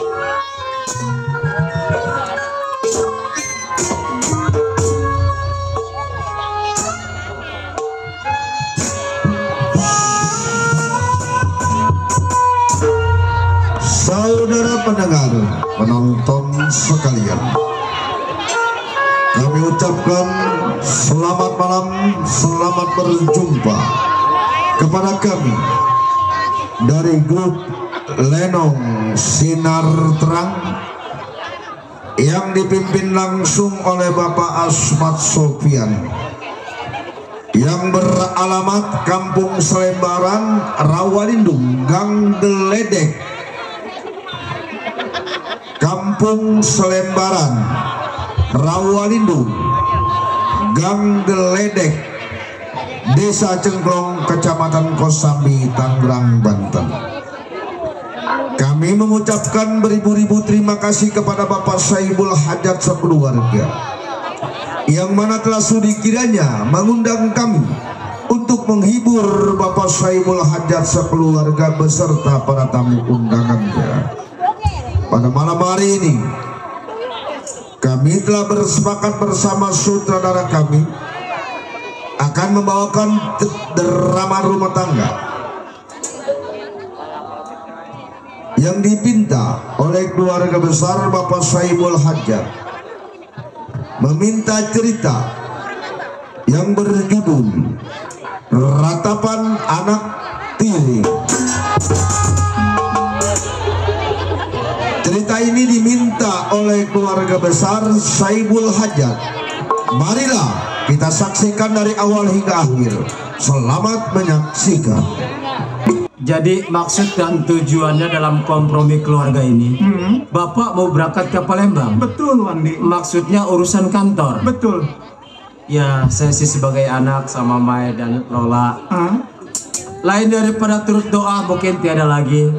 Saudara pendengar, penonton sekalian, kami ucapkan selamat malam, selamat berjumpa kepada kami dari grup Lenong Sinar Terang yang dipimpin langsung oleh Bapak Asmat Sofian, yang beralamat Kampung Selembaran, Rawalindung, Gang Geledek. Kampung Selembaran, Rawalindung, Gang Geledek, Desa Cengklong, Kecamatan Kosambi, Tangerang, Banten. Kami mengucapkan beribu-ribu terima kasih kepada Bapak Saibul Hajat sekeluarga, yang mana telah sudi kiranya mengundang kami untuk menghibur Bapak Saibul Hajat sekeluarga beserta para tamu undangannya. Pada malam hari ini kami telah bersepakat bersama sutradara kami akan membawakan drama rumah tangga yang dipinta oleh keluarga besar Bapak Saibul Hajat, meminta cerita yang berjudul Ratapan Anak Tiri. Cerita ini diminta oleh keluarga besar Saibul Hajat. Marilah kita saksikan dari awal hingga akhir. Selamat menyaksikan. Jadi maksud dan tujuannya dalam kompromi keluarga ini, Bapak mau berangkat ke Palembang? Betul, Wandi. Maksudnya urusan kantor? Betul. Ya, saya sih sebagai anak sama Mai dan Lola, lain daripada turut doa mungkin tiada lagi.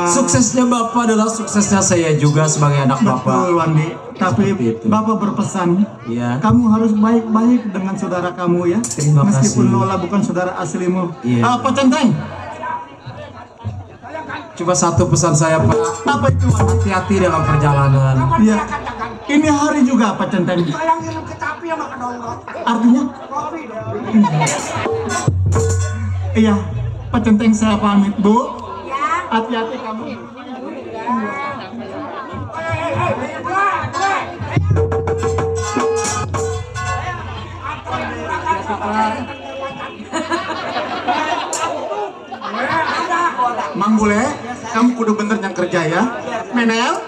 Suksesnya Bapak adalah suksesnya saya juga sebagai anak Bapak. Betul, Wandi. Tapi Bapak berpesan, ya, kamu harus baik-baik dengan saudara kamu ya. Terima Meskipun kasih. Lola bukan saudara aslimu. Iya. Pak Centeng, cuma satu pesan saya, Pak. apa itu, Wandi? Hati-hati dalam perjalanan. Iya. Ini hari juga Pak Centeng. Artinya? Iya, Pak Centeng saya pamit, Bu. Hati-hati kamu. Mang Bule, kamu kudu bener yang kerja ya. Menel,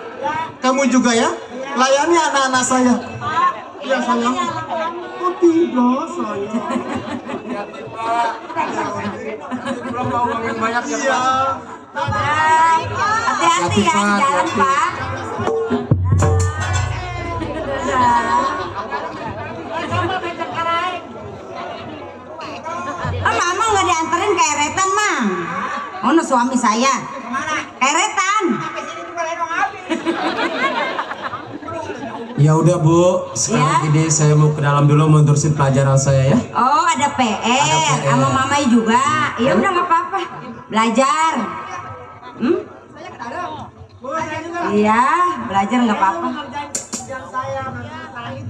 kamu juga ya. Layani anak-anak saya. Iya sayang. Oh tidak sayang. Belum mau ngomongin banyak ya, Iya. Hati-hati ya di jalan, Pak. Mama nggak dianterin ke Eretan, Mang. Oh, no, suami saya. Eretan. Ya udah Bu, sekarang ini saya mau ke dalam dulu menerusin pelajaran saya ya. Oh, ada PR sama Mama juga. Ya udah nggak apa-apa. Belajar. Iya, belajar nggak apa-apa.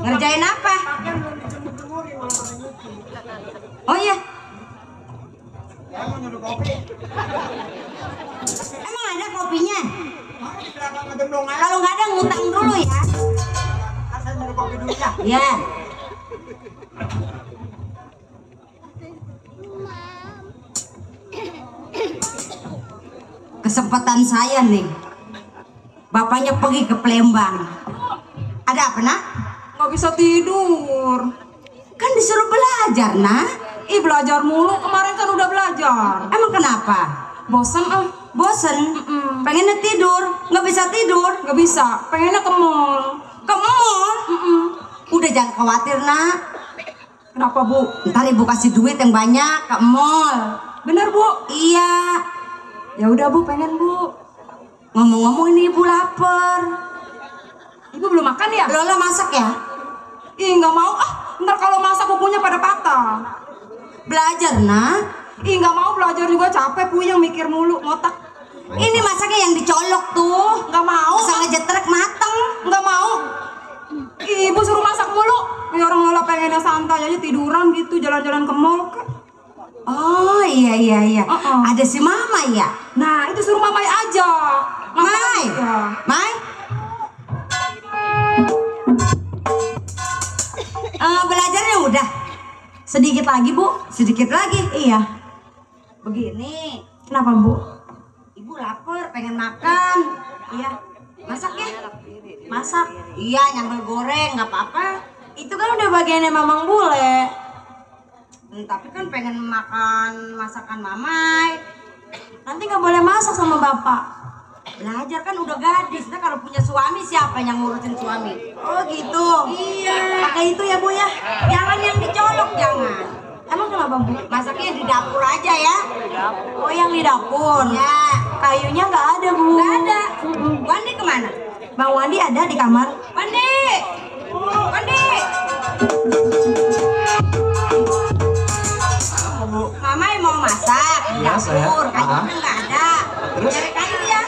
Ngerjain apa? Oh iya. Emang ada kopinya? Kalau nggak ada ngutang dulu ya. Ya. Kesempatan saya nih. Bapaknya pergi ke Palembang. Ada apa, Nak? Nggak bisa tidur. Kan disuruh belajar, Nak. Ih, belajar mulu. Kemarin kan udah belajar. Emang kenapa? Bosan ah. Bosen? Pengennya tidur, nggak bisa tidur. Nggak bisa. Pengennya ke mall. Ke mall? Udah jangan khawatir, Nak. Kenapa, Bu? Ntar Ibu kasih duit yang banyak ke mall. Bener, Bu? Iya. Ya udah, Bu, pengen, Bu. Ngomong-ngomong ini Ibu lapar. Ibu belum makan ya? Lola masak ya? Ih, nggak mau ah. Ntar kalau masak bukunya pada patah. Belajar, Nak. Ih, nggak mau belajar juga, capek puyeng mikir mulu ngotak. Ini masaknya yang dicolok tuh. Nggak mau. Asal Ada si Mama ya. Nah, itu suruh Mamai aja. Mai, Ya. Mai. Belajarnya udah. Sedikit lagi, Bu. Sedikit lagi. Iya. Begini, Kenapa, Bu? Ibu lapar, pengen makan. Iya. Masak ya? Masak. Iya, nyambel goreng, nggak apa-apa. Itu kan udah bagiannya Mamang Bule. Tapi kan pengen makan masakan Mamai. Nanti nggak boleh masak sama Bapak. Belajar kan udah gadis. Nah, kalau punya suami siapa yang ngurusin suami? Oh gitu. Iya. Pakai itu ya, Bu ya. Jangan yang dicolok, jangan. Emang kenapa, Bu? Masaknya di dapur aja ya. Oh, yang di dapur. Ya, Kayunya nggak ada, Bu. nggak ada. Wandi kemana? Bang Wandi ada di kamar. Wandi, Wandi. Mamai mau masak di Iya, saya. dapur. Kayunya nggak ada. Terus? Cari kayu ya.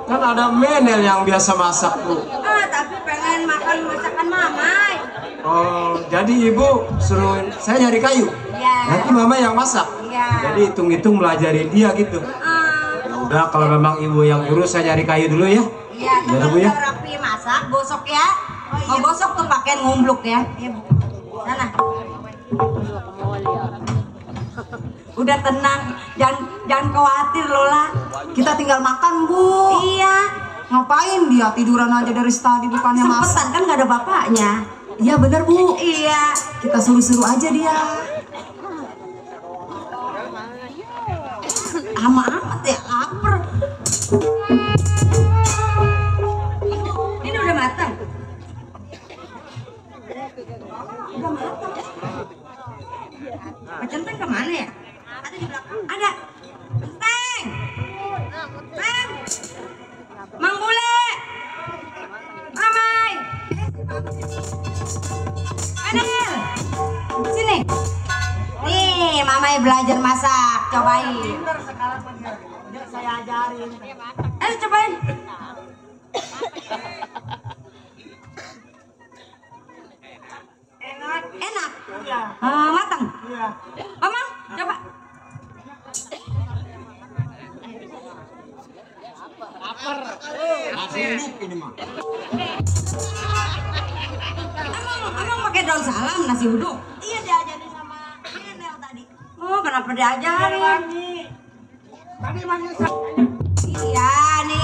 Kan ada Menel yang biasa masak, Bu. Tapi pengen makan masakan Mamai. Oh, jadi Ibu suruh saya nyari kayu. Iya. Nanti Mama yang masak. Iya. Jadi hitung-hitung melajari dia gitu. Ya udah, kalau memang Ibu yang urus, saya nyari kayu dulu ya. Iya, Ya, kalau Bu ya. udah rapi masak, gosok ya. Mau gosok tuh pakai ngumbluk ya. Iya, Bu. Sana. Udah tenang, jangan khawatir Lola. Kita tinggal makan, Bu. Iya, Ngapain dia tiduran aja dari tadi bukannya masak? sempetan kan nggak ada bapaknya. Iya bener, Bu. Iya. Kita suruh-suruh aja dia. Lama amat ya, lapar. Ini udah matang. Udah matang. Pak Centeng kemana ya? Ada di belakang. Ada. Centeng. Centeng. Mang Bule. Mamai. Anel. Sini. Nih, Mamai belajar masak. Cobain. Saya ajarin. Cobain. Enak. Iya. Matang. Iya. Mama, coba. Ini mah. Emang pakai daun salam nasi uduk? Iya diajarin sama Enel tadi. Oh, kenapa diajarin? Tadi manggil Iya, nih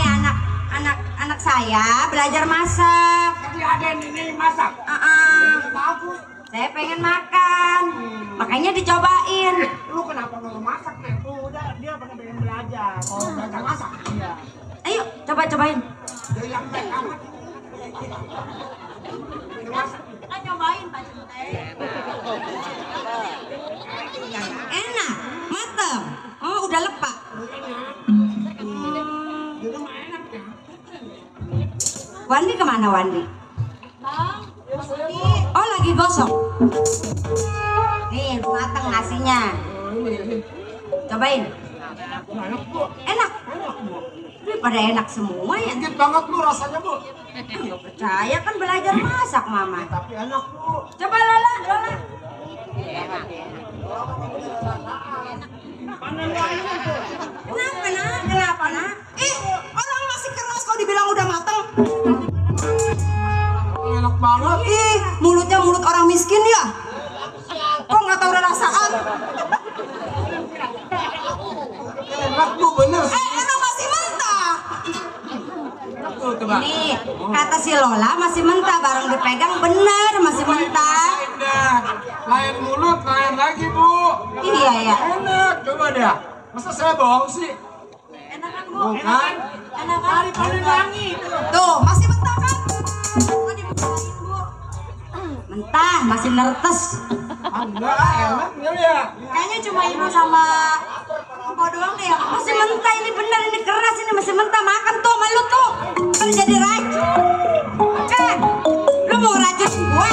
anak saya belajar masak. Tadi ada ini masak. Bagus. Saya pengen makan, makanya dicobain. Lu kenapa nggak masak nih? Tuh udah dia pengen belajar. Oh, belajar masak. Iya. Ayo, cobain. Dia yang baik amat. Kita cobain Pak Centeng. Enak, mateng. Oh, udah lepak. Wandi kemana Wandi? Oh, lagi gosok. Nih, mateng nasinya. Cobain. Enak. Ini pada enak semua ya. Dikit banget lu rasanya, Bu. Nggak percaya kan belajar masak Mama. Tapi enak, Bu. Coba Lola. Kenapa nak? Orang masih keras kok dibilang udah mateng. Enak banget. Mulutnya mulut orang miskin ya. Kok nggak tahu rasaan? Enak, Bu, bener sih. Emang masih mentah. Tuh, coba. Nih, kata si Lola masih mentah, barang dipegang bener masih mentah. Indah. Lain mulut, lain lagi, Bu. Iya ya. Enak, coba deh. Masa saya bohong sih? Enakan Bu. Bukan. Enakan. Daripada wangi. Tuh masih mentah kan? Kok dibukain, Bu? Mentah, masih nertes. Enggak, enak enggak ya? Kayaknya cuma ibu sama Mpok doang deh. Masih mentah ini bener, ini keras ini masih mentah. Makan tuh sama lu tuh. Kan jadi racun. Lu mau racun gue?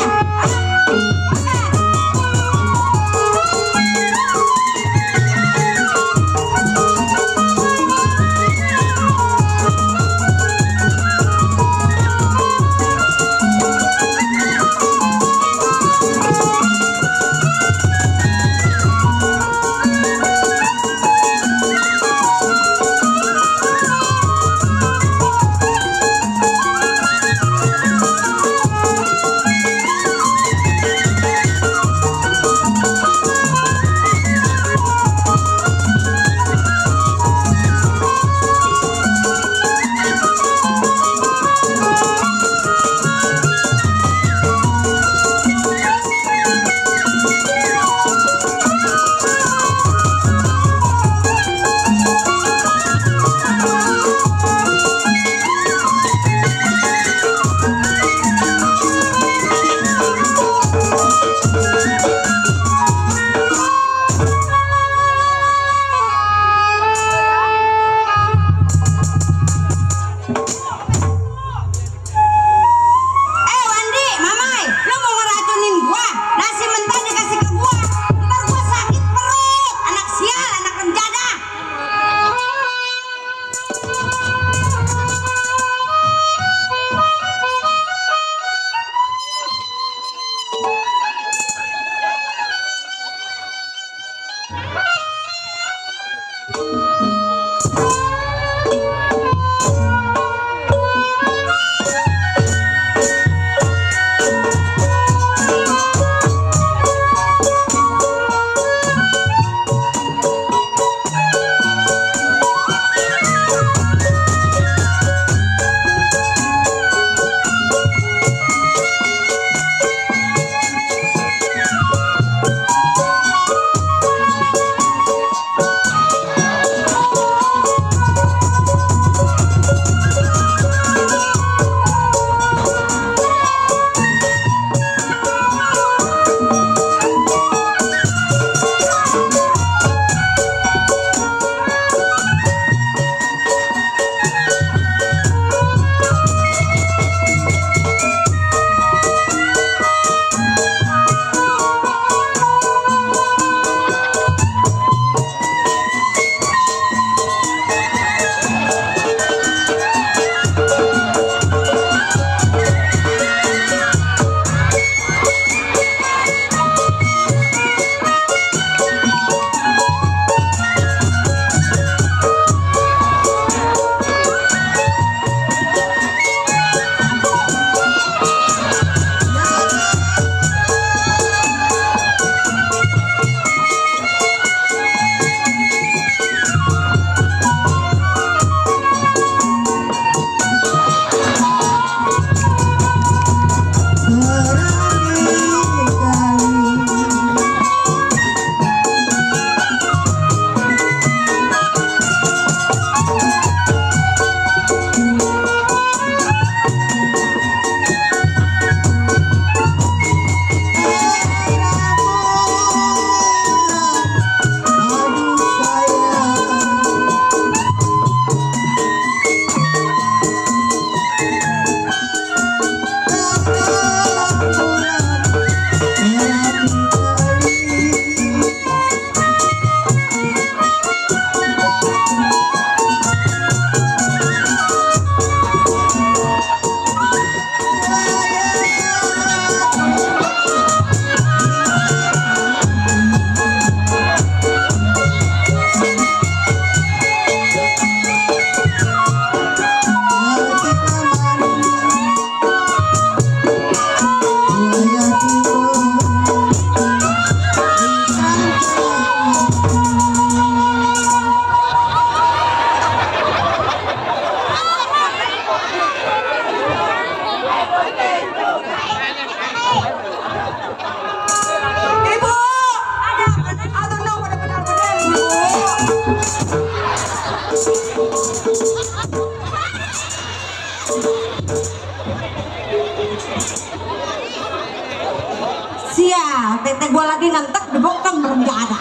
Sial, tete gua lagi ngentek dibokong belum ada.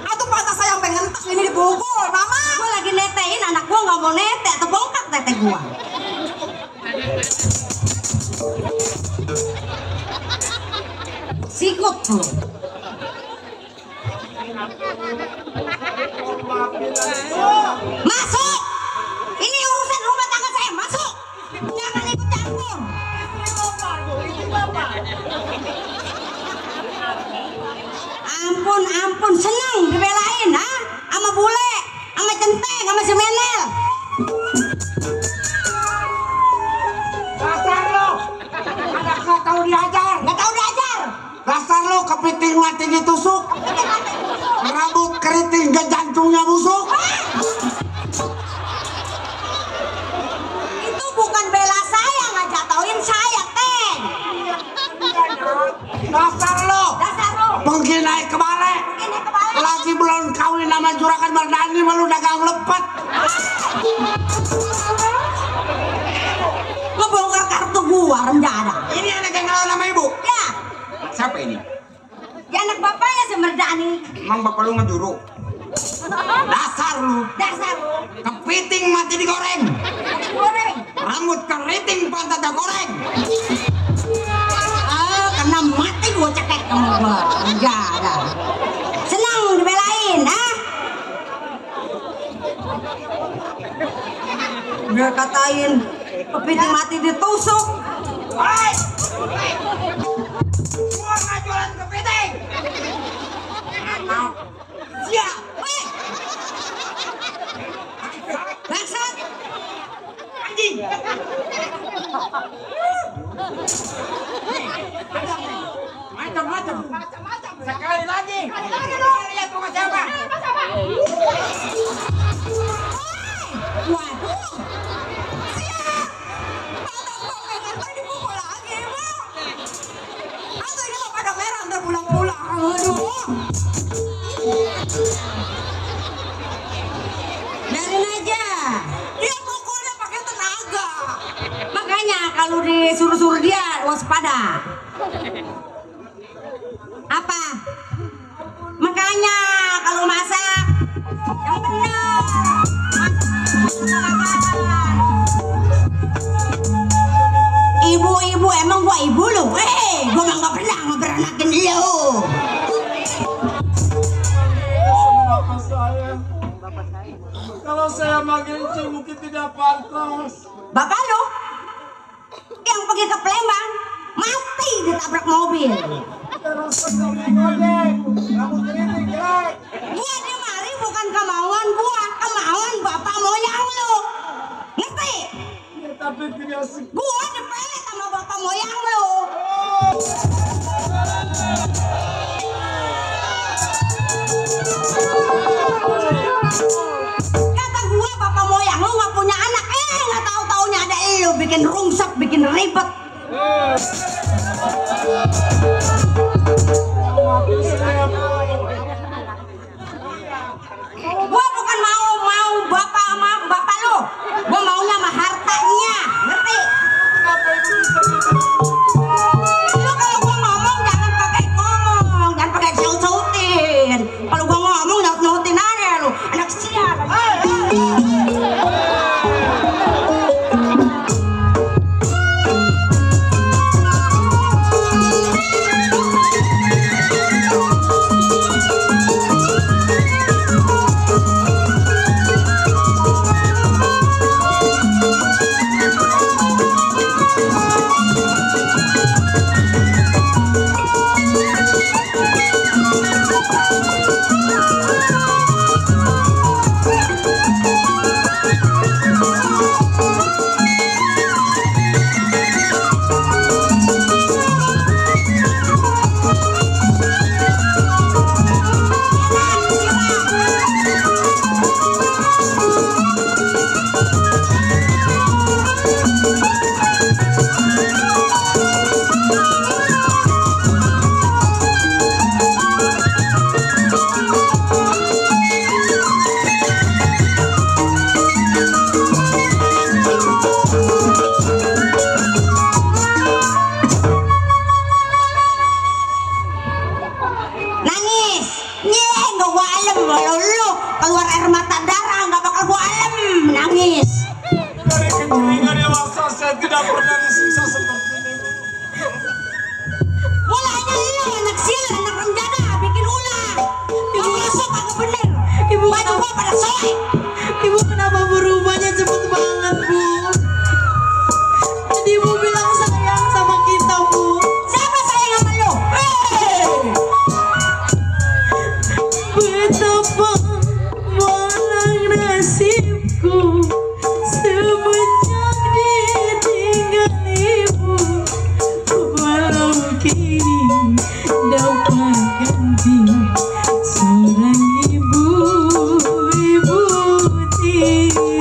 Atuh patah sayang pengen entek ini dipukul, mama. Gua lagi netein anak gua nggak mau nete atau bongkak tete gua. Sikut lu. Masuk. Ini urusan rumah tangga saya, masuk. Jangan ikut campur. Ampun, seneng dibelain, ha? Sama bule, sama centeng, sama si Menel. Dasar lo, anak nggak tahu diajar. Nggak tahu diajar. Dasar lo kepiting mati ditusuk, rambut keriting ke jantungnya busuk. Itu bukan bela saya, nggak jatuhin saya, Teng. Dasar lo, pengginai kebalik. Ini kebalik. Lagi belum kawin sama juragan Mardani malu dagang lepet. Ngebongkar kartu gua, renjana. Ini anak yang kenal nama ibu. Ya, Siapa ini? ya anak bapaknya si Merdani. Emang bapak lu ngejuru? Dasar lu, Dasar lu. kepiting mati digoreng, Goreng. rambut keriting pantat goreng. Kena mati gua cekek kamu gua. Renjana. Senang dibelain, ha? Dia katain kepiting mati ditusuk. Hei, gua nggak jualan kepiting. Siap. Weh. Bangsat. Anjing. Macam-macam. Sekali lagi. Lihat muka siapa? Waduh. Siap. Mata gua pengen tadi dipukul lagi, Bang. Atau ini mau pada merah ntar pulang-pulang. Aduh. Biarin aja. Dia pukulnya pakai tenaga. Makanya kalau disuruh-suruh dia waspada. Apa? Makanya kalau masak yang benar. Ibu-ibu emang gua ibu lu? Gua mah nggak pernah ngeberanakin lu. Kalau saya manggil Cing mungkin tidak pantas. Bapak lu yang pergi ke Palembang mati ditabrak mobil. Gua dimari bukan kemauan gua, kemauan bapak moyang lu. Ngerti? Tapi tidak Gua dipelet sama bapak moyang lu. Kata gua bapak moyang lu nggak punya anak, nggak tahu-taunya ada lu bikin rungsek, bikin ribet. Gua bukan mau bapak sama bapak lu, gua maunya sama hartanya, ngerti? Lu kalau gua ngomong jangan pakai ngomong, jangan pakai saut-sautin. Kalau gua ngomong nyaut-nyautin aja lu, anak sial. Saya tidak pernah disiksa seperti ini. Mulanya iya anak sial, anak renjana, bikin ulah. Ibu masuk agak bener. Ibu Baju gua pada sobek. Ibu kenapa berubahnya cepet banget, Bu? Tadi Ibu bilang sayang sama kita, Bu. Siapa sayang sama lu? Betapa malang nasibku semenjak ditinggal Ibu. Walau kini dapat ganti seorang ibu tiri.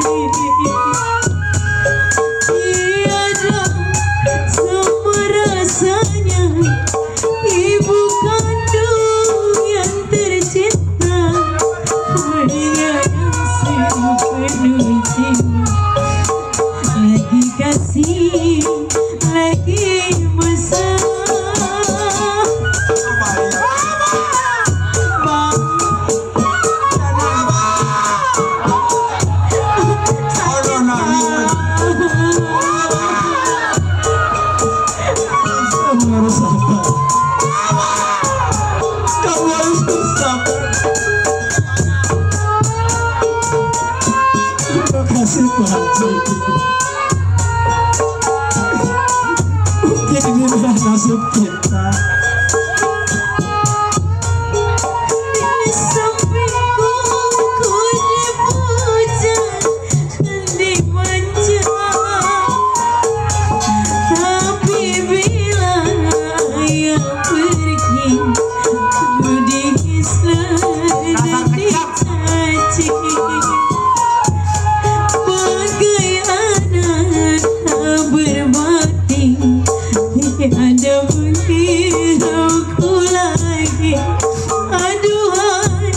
Tiada sama rasanya ibu kandung yang tercinta, menyayang sepenuh jiwa, lagi kasih lagi mesra. Bang, Kamu harus sabar. Kamu harus bersabar. Terima kasih Pak Haji. Mungkin ini adalah nasib kita. di sampingku ku dipuja dan dimanja, tapi bila ayah pergi ku dihina dan dicaci. Bagai anak tak berbakti, tiada menghirauku lagi. Aduhai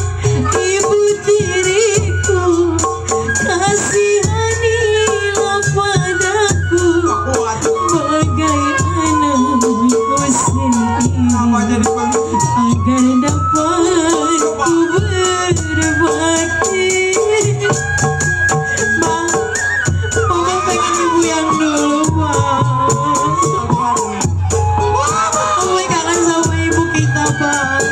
ibu tiriku, kasihanilah padaku bagai anakku sendiri, agar dapat ku berbakti. Bang, Mama pengen ibu yang dulu, Bang. Mama kangen sama ibu kita, Bang.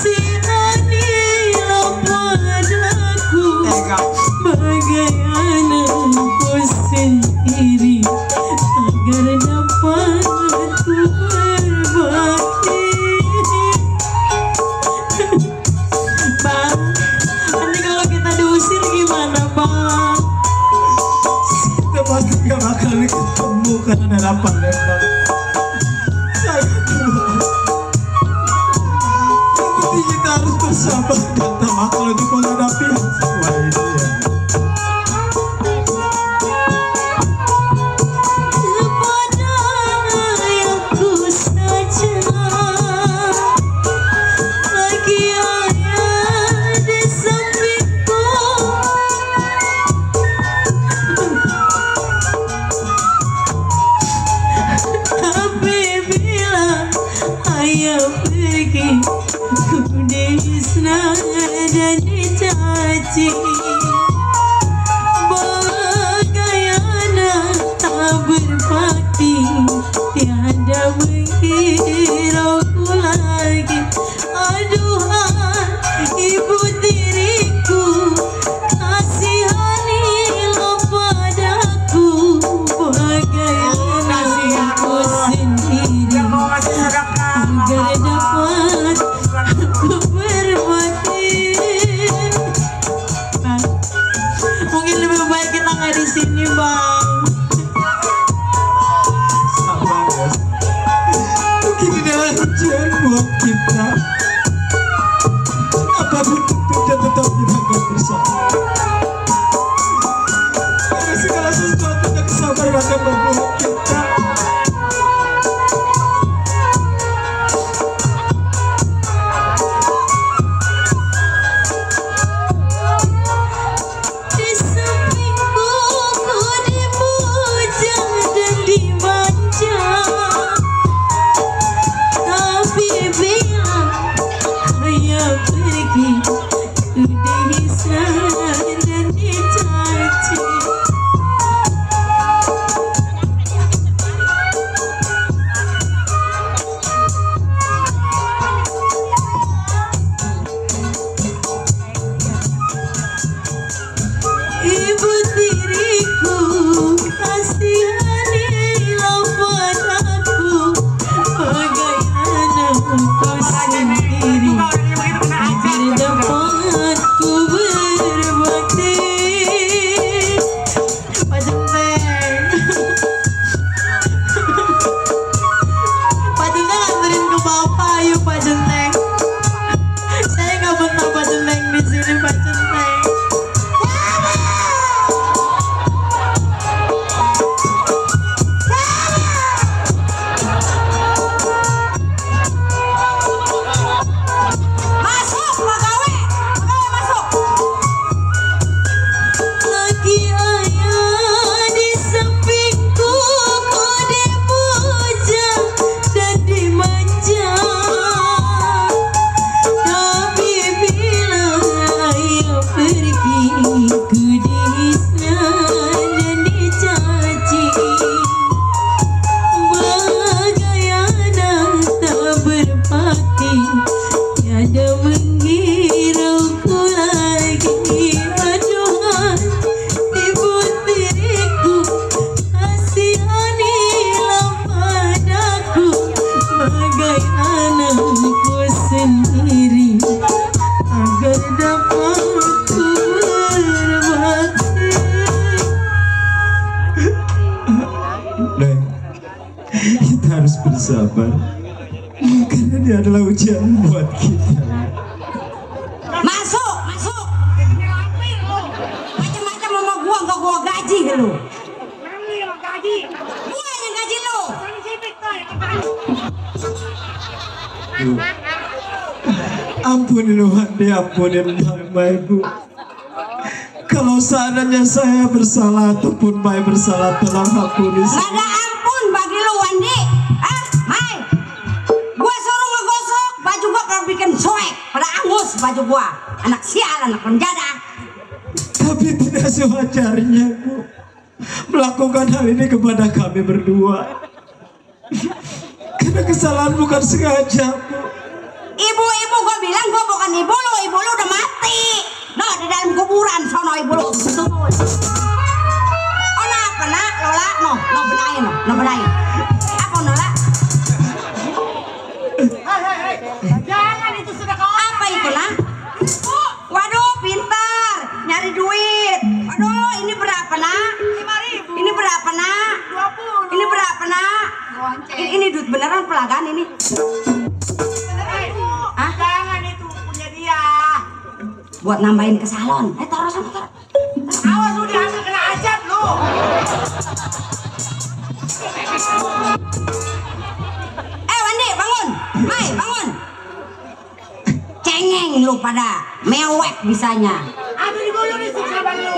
Kasihanilah padaku bagai anakku sendiri, agar dapat ku berbakti. Bang, nanti kalau kita diusir gimana, Bang? Kita pasti gak bakal ketemu karena ada lapar lembang. Saya yang penting kita harus bersabar dan tawakal untuk menghadapi semua ini ya. Kepada ayahku saja, lagi ayah di sampingku. Tapi bila ayah pergi, ku dihina dan dicaci. Bagai anak tak berbakti, tiada menghirauku lagi. Aduhai ibu tiriku, kasihanilah padaku bagai anakku sendiri, agar dapat ku berbakti. Bang, mungkin lebih baik kita nggak di sini, Bang. Sabar ya. Mungkin ini adalah ujian buat kita. Apapun bentuknya tetap kita akan bersama. bersabar karena dia adalah ujian buat kita. Masuk, masuk. Macam-macam sama gua, nggak gua gaji lu. Gua yang gaji lu. Ampunin Wandi, ampunin Mama Ibu. Kalau seandainya saya bersalah ataupun Mai bersalah, tolong ampuni Nggak saya. ada ampun bagi lu Wandi. Ah, Mai. Gua suruh ngegosok baju gua pada bikin soek, pada angus baju gua. Anak sial, anak penjada. Tapi tidak sewajarnya, Bu, melakukan hal ini kepada kami berdua. Karena kesalahan bukan sengaja, Bu. Ibu-ibu gua bilang gua bukan ibu lu udah mati. No, di dalam kuburan sono ibu lu. Oh, nah, apa nak, Lola? No benain, no benain. Apa Lola? Jangan itu sudah kau. Apa itu nak? Waduh, pintar, nyari duit. Waduh, ini berapa nak? 5.000. Ini berapa nak? 20. Ini berapa nak? Ini duit beneran pelagan ini. Jangan itu punya dia. Buat nambahin ke salon. Taruh sama taruh. Awas lu diambil kena ajab lu. Wandi, bangun. Mai, bangun. Cengeng lu pada mewek bisanya. Aduh dibulu disiksa bang lu.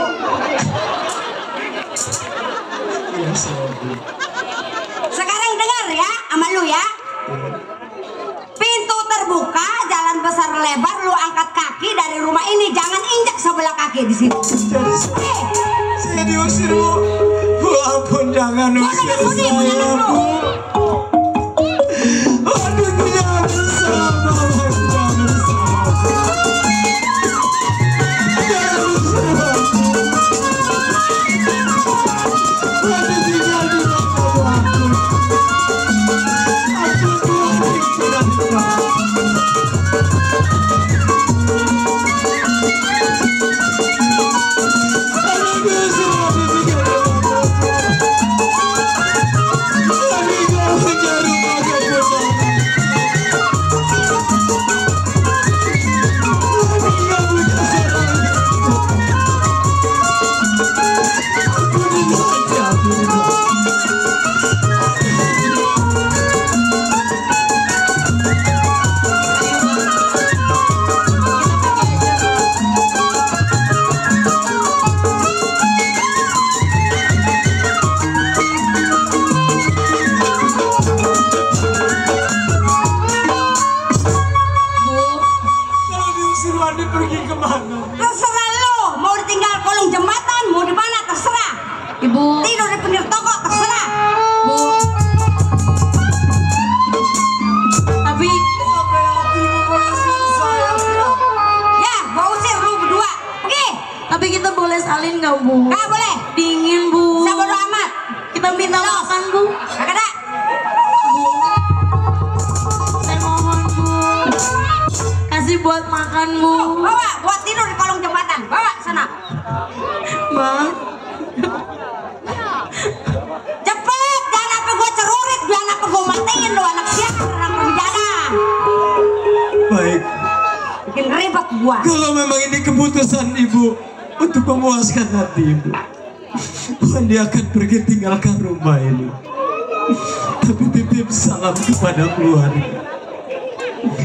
Sekarang dengar ya, sama lu ya. Pintu terbuka, jalan besar lebar, lu angkat kaki dari rumah ini, jangan injak sebelah kaki di sini. Jadi saya diusir, Bu. Bu, ampun, jangan usir saya, Bu. Aduh, jangan bersama, jangan bersama. Jangan bersama. Aduh, tinggal di rumah, ampun. Ampun, Bu, tinggal di rumah. boleh salin nggak Bu? Nggak boleh. Dingin Bu. Saya bodo amat. Kita minta makan Bu. Kagak ada. Saya mohon Bu. Kasih buat makan Bu. Bawa buat tidur di kolong jembatan. Bawa sana. Bang. Cepet, jangan apa gua cerurit, jangan apa gua matiin lu anak siapa anak penjara. Baik, Bikin ribet gua. kalau memang ini keputusan ibu untuk memuaskan hati ibu, Wandi akan pergi tinggalkan rumah ini. Tapi titip salam kepada keluarga.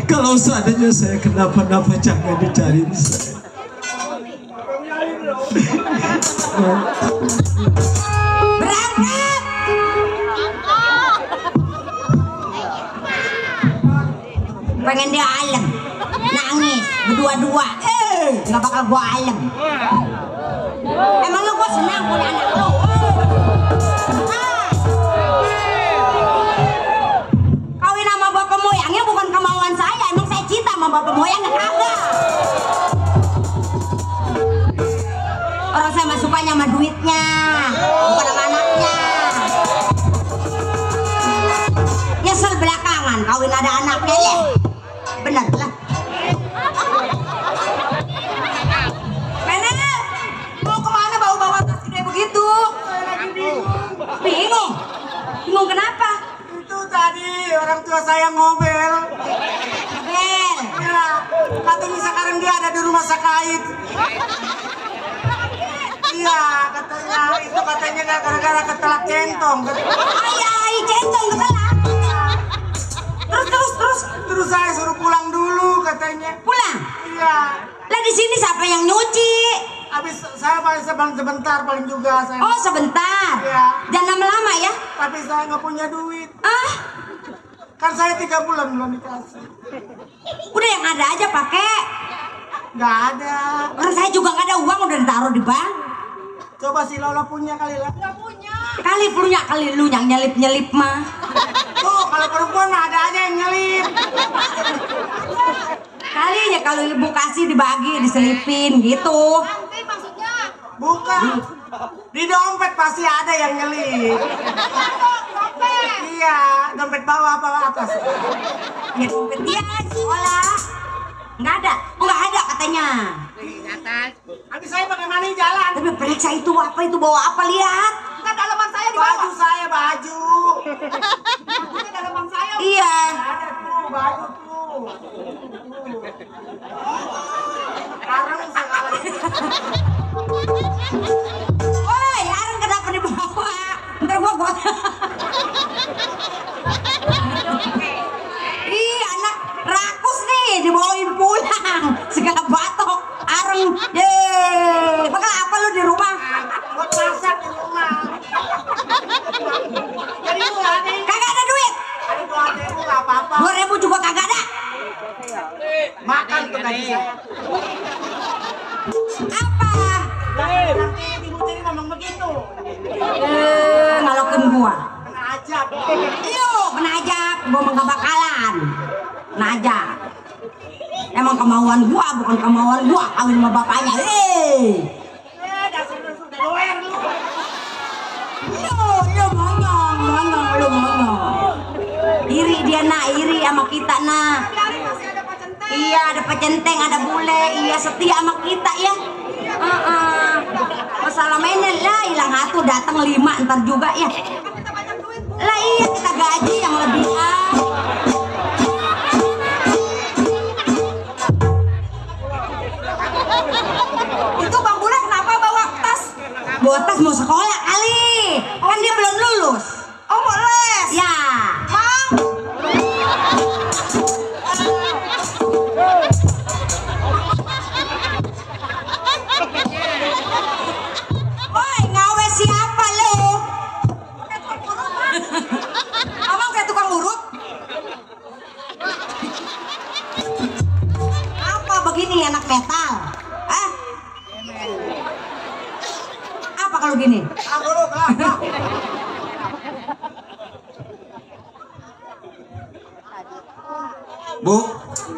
Kalau seandainya saya kenapa-napa jangan dicariin saya. Berangkat. Pengen dia alem, nangis berdua-dua. Nggak bakal gua alem. Emang lu gua senang punya anak lu. Kawin sama bapak moyangnya bukan kemauan saya. Emang saya cinta sama bapak moyangnya kagak. Orang saya mah sukanya sama duitnya, bukan sama anaknya. Nyesel belakangan kawin ada anaknya ya. Bener lah. Menel, mau kemana bawa-bawa tas gede begitu? Bingung. Bingung kenapa? Itu tadi orang tua saya ngobel. Bel. Ya, katanya sekarang dia ada di rumah sakit. Iya, katanya gara-gara ketelak centong. Ayah, centong ketelak. Terus saya suruh pulang dulu katanya. Pulang? Iya. Lah di sini siapa yang nyuci? Habis saya paling sebentar paling juga saya. Oh sebentar. Iya. Jangan lama-lama ya. Tapi saya nggak punya duit. Ah, Kan saya 3 bulan belum dikasih. udah yang ada aja pakai. Nggak ada. Orang saya juga nggak ada uang udah ditaruh di bank. Coba si Lola punya kali lah. Nggak punya. Kali punya kali lu yang nyelip mah. Tuh kalau perempuan mah ada aja yang nyelip. Kalinya kalau ibu kasih dibagi diselipin gitu. Bukan. Di dompet pasti ada yang nyelip. Iya, dompet bawah apa atas. Ya dompet dia sekolah. Nggak ada. Oh nggak ada katanya. Habis saya bagaimana jalan? Tapi periksa itu apa itu bawa apa lihat. Kan dalaman saya di baju saya baju. Bajunya dalaman saya. Iya. Ada tuh baju tuh. Karang sekali. Woi, Areng kenapa dibawa? Ntar gua. Ih, anak rakus nih dibawain pulang. Segala batok, Areng. Yeay, bakal apa lu di rumah? Buat masak di rumah. Jadi lu ada. Kagak ada duit. Ada 2.000 nggak apa-apa. 2.000 juga kagak ada. Makan tuh gaji saya. Apa? Nanti ibu tiri ngomong begitu. Ngalokin gua. Kena ajab. Yuk, menajak. Gua mah gak bakalan. Najak. Emang kemauan gua, bukan kemauan gua kawin sama bapaknya. Dasar lu sudah loer lu. Lu monyong. Iri dia nak, iri sama kita nak. Iya, ada pecenteng, ada bule, iya setia sama kita ya. Masalah mainnya lah, hilang satu datang 5 ntar juga ya. Lah iya kita gaji yang lebihan. Itu Bang Bule kenapa bawa tas? Bawa tas mau sekolah kali. Kan dia belum lulus. Oh mau les? Ya. Mang. Woi, ngawe siapa lo? Abang kayak tukang urut? Apa begini anak metal? Ah? Apa kalau gini? Bu,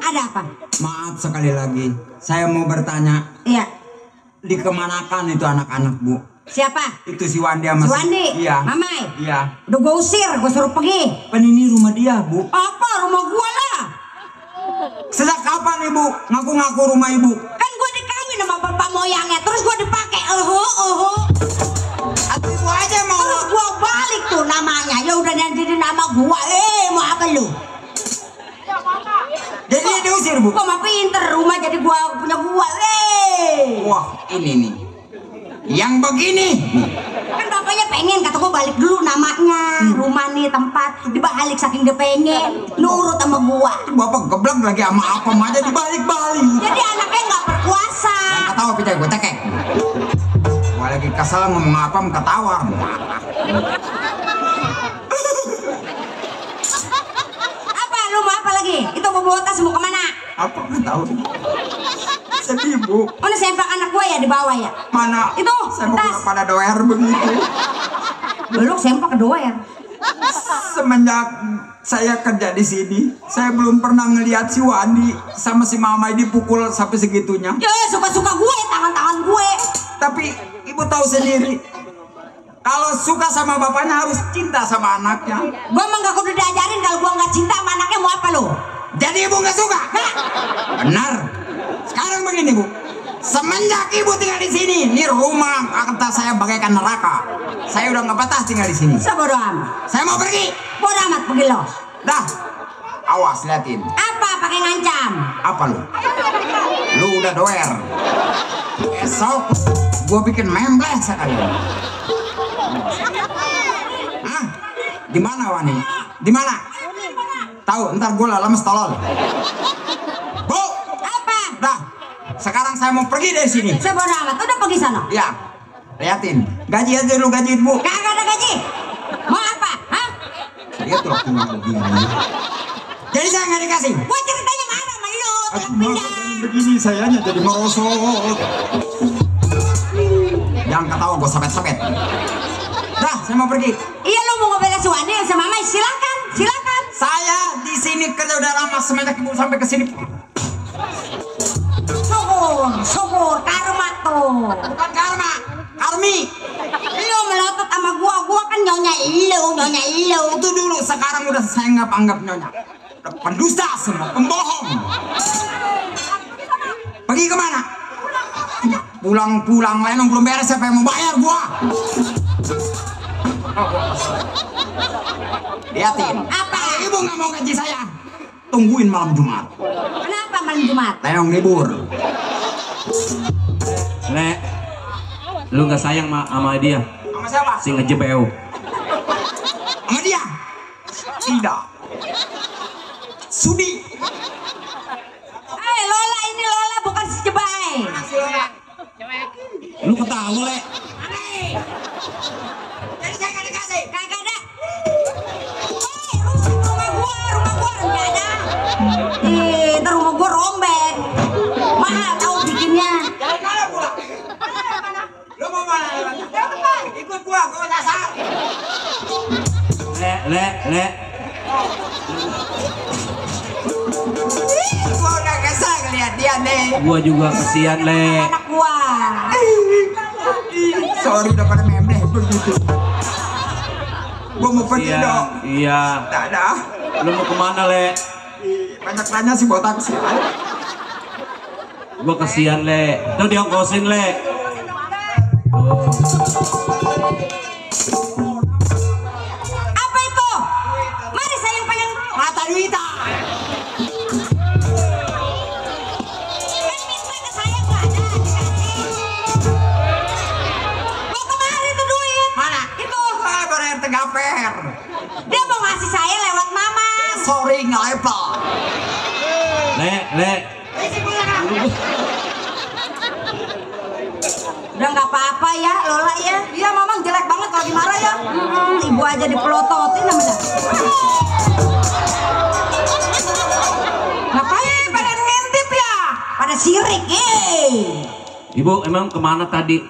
Ada apa? maaf sekali lagi. Saya mau bertanya. Iya. dikemanakan itu anak-anak, Bu? Siapa? Itu si Wandi sama Si Wandi? Iya. Mamai? Iya. Udah gue usir, gue suruh pergi. Kan ini rumah dia, Bu. Apa? Rumah gue lah. Sejak kapan Ibu ngaku-ngaku rumah Ibu? Kan gue dikawin sama bapak moyangnya, terus gue dipakai Atau Ibu aja mau? Terus gue balik tuh namanya. Ya udah jadi nama gue. Mau apa lu? Jadi dia diusir, Bu? Kok mah pinter, rumah jadi gue punya gue. Wah, ini nih. Yang begini. Kan bapaknya pengen, kata gue balik dulu namanya. Rumah nih tempat dibalik saking dia pengen. Nurut sama gue. Bapak geblek lagi sama apa aja dibalik-balik. Jadi anaknya nggak berkuasa. Yang ketawa picai gue tekek. Gue lagi kesel ngomong apa ketawa. Apa lu mau apa lagi? Itu mau bawa tas mau kemana? Apa nggak tahu. Sedih, Bu. Mana sempak anak gue ya di bawah ya? Mana? Itu, saya mau tas. pada doer begitu. Belum sempak kedua ya? Semenjak saya kerja di sini, saya belum pernah ngelihat si Wandi sama si Mama dipukul sampai segitunya. Ya suka-suka gue, tangan-tangan gue. Tapi Ibu tahu sendiri, kalau suka sama bapaknya harus cinta sama anaknya. Gue emang gak kudu diajarin kalau gue nggak cinta sama anaknya mau apa lo? Jadi Ibu nggak suka? Hah? Benar. Sekarang begini, Bu. Semenjak Ibu tinggal di sini, ini rumah kata saya bagaikan neraka. Saya udah nggak betah tinggal di sini. Sebodoh amat. Saya mau pergi. Bodoh amat pergi lo. Dah. Awas liatin. Apa pakai ngancam? Apa lu? Lu udah doer. Esok gua bikin membleh sekalian. Hah? Di mana Wani? Di mana? Tahu, ntar gua lemes tolol. Bu, Apa? dah. Sekarang saya mau pergi dari sini. Sebodoh amat. Udah pergi sana. Ya, liatin. Gaji aja lu gajiin, Bu. Kagak ada gaji. Mau apa? Hah? Lihat tuh aku nggak begini. Jadi saya nggak dikasih. Gue ceritanya mana sama lu? Tolong pindah. Begini sayanya jadi merosot. Jangan ketawa, gue sapet-sapet. Dah, saya mau pergi. Iya lu mau ngebela si Wandi sama Mama? Silakan, silakan. Saya di sini kerja udah lama semenjak Ibu sampai ke sini. Syukur, karma tuh. Bukan karma, karmi. Lu melotot sama gua kan nyonya ilu. Itu dulu, sekarang udah saya nggak anggap nyonya. Udah pendusta semua, pembohong. Pergi kemana? Pulang-pulang lenong belum beres, siapa yang mau bayar gua? Liatin. Apa? Kalau Ibu nggak mau gaji saya, tungguin malam Jumat. Kenapa malam Jumat? Lenong libur. Le, lu nggak sayang sama dia? Sama siapa? Si ngejebeu. Sama dia? Tidak. Sudi. Lola ini Lola bukan si Jebai. Lu ketawa, Le. Jadi saya nggak dikasih. Kagak ada. Rumah gua nggak ada. Ntar rumah gua rombeng. Mahal tahu bikinnya. Dari mana pulang? Lu mau mana? Ikut gua nyasar. Le. Gua udah kesal ngeliat dia nih. Gua juga kesian, Le. Anak gua. Sorry udah pada membleh begitu. Gua mau pergi Iya, dong. iya. Dadah. Lu mau kemana, Le? Banyak tanya sih buat taksi. Gua kesian, Le. Tuh diongkosin, Le. Tuh. Apa itu? Mari saya yang pengen. Mata duita. Kan minta ke saya nggak ada dikasih. Mau kemari tuh duit? Mana? Itu. Ah, pada RT Gaper. Dia mau ngasih saya lewat Mama. Sorry nggak level. Le. Udah nggak apa-apa ya Lola ya. Iya Mamang jelek banget kalau dimarah ya. Ibu aja dipelototin namanya. Ngapain pada ngintip ya? Pada sirik Ibu emang kemana tadi?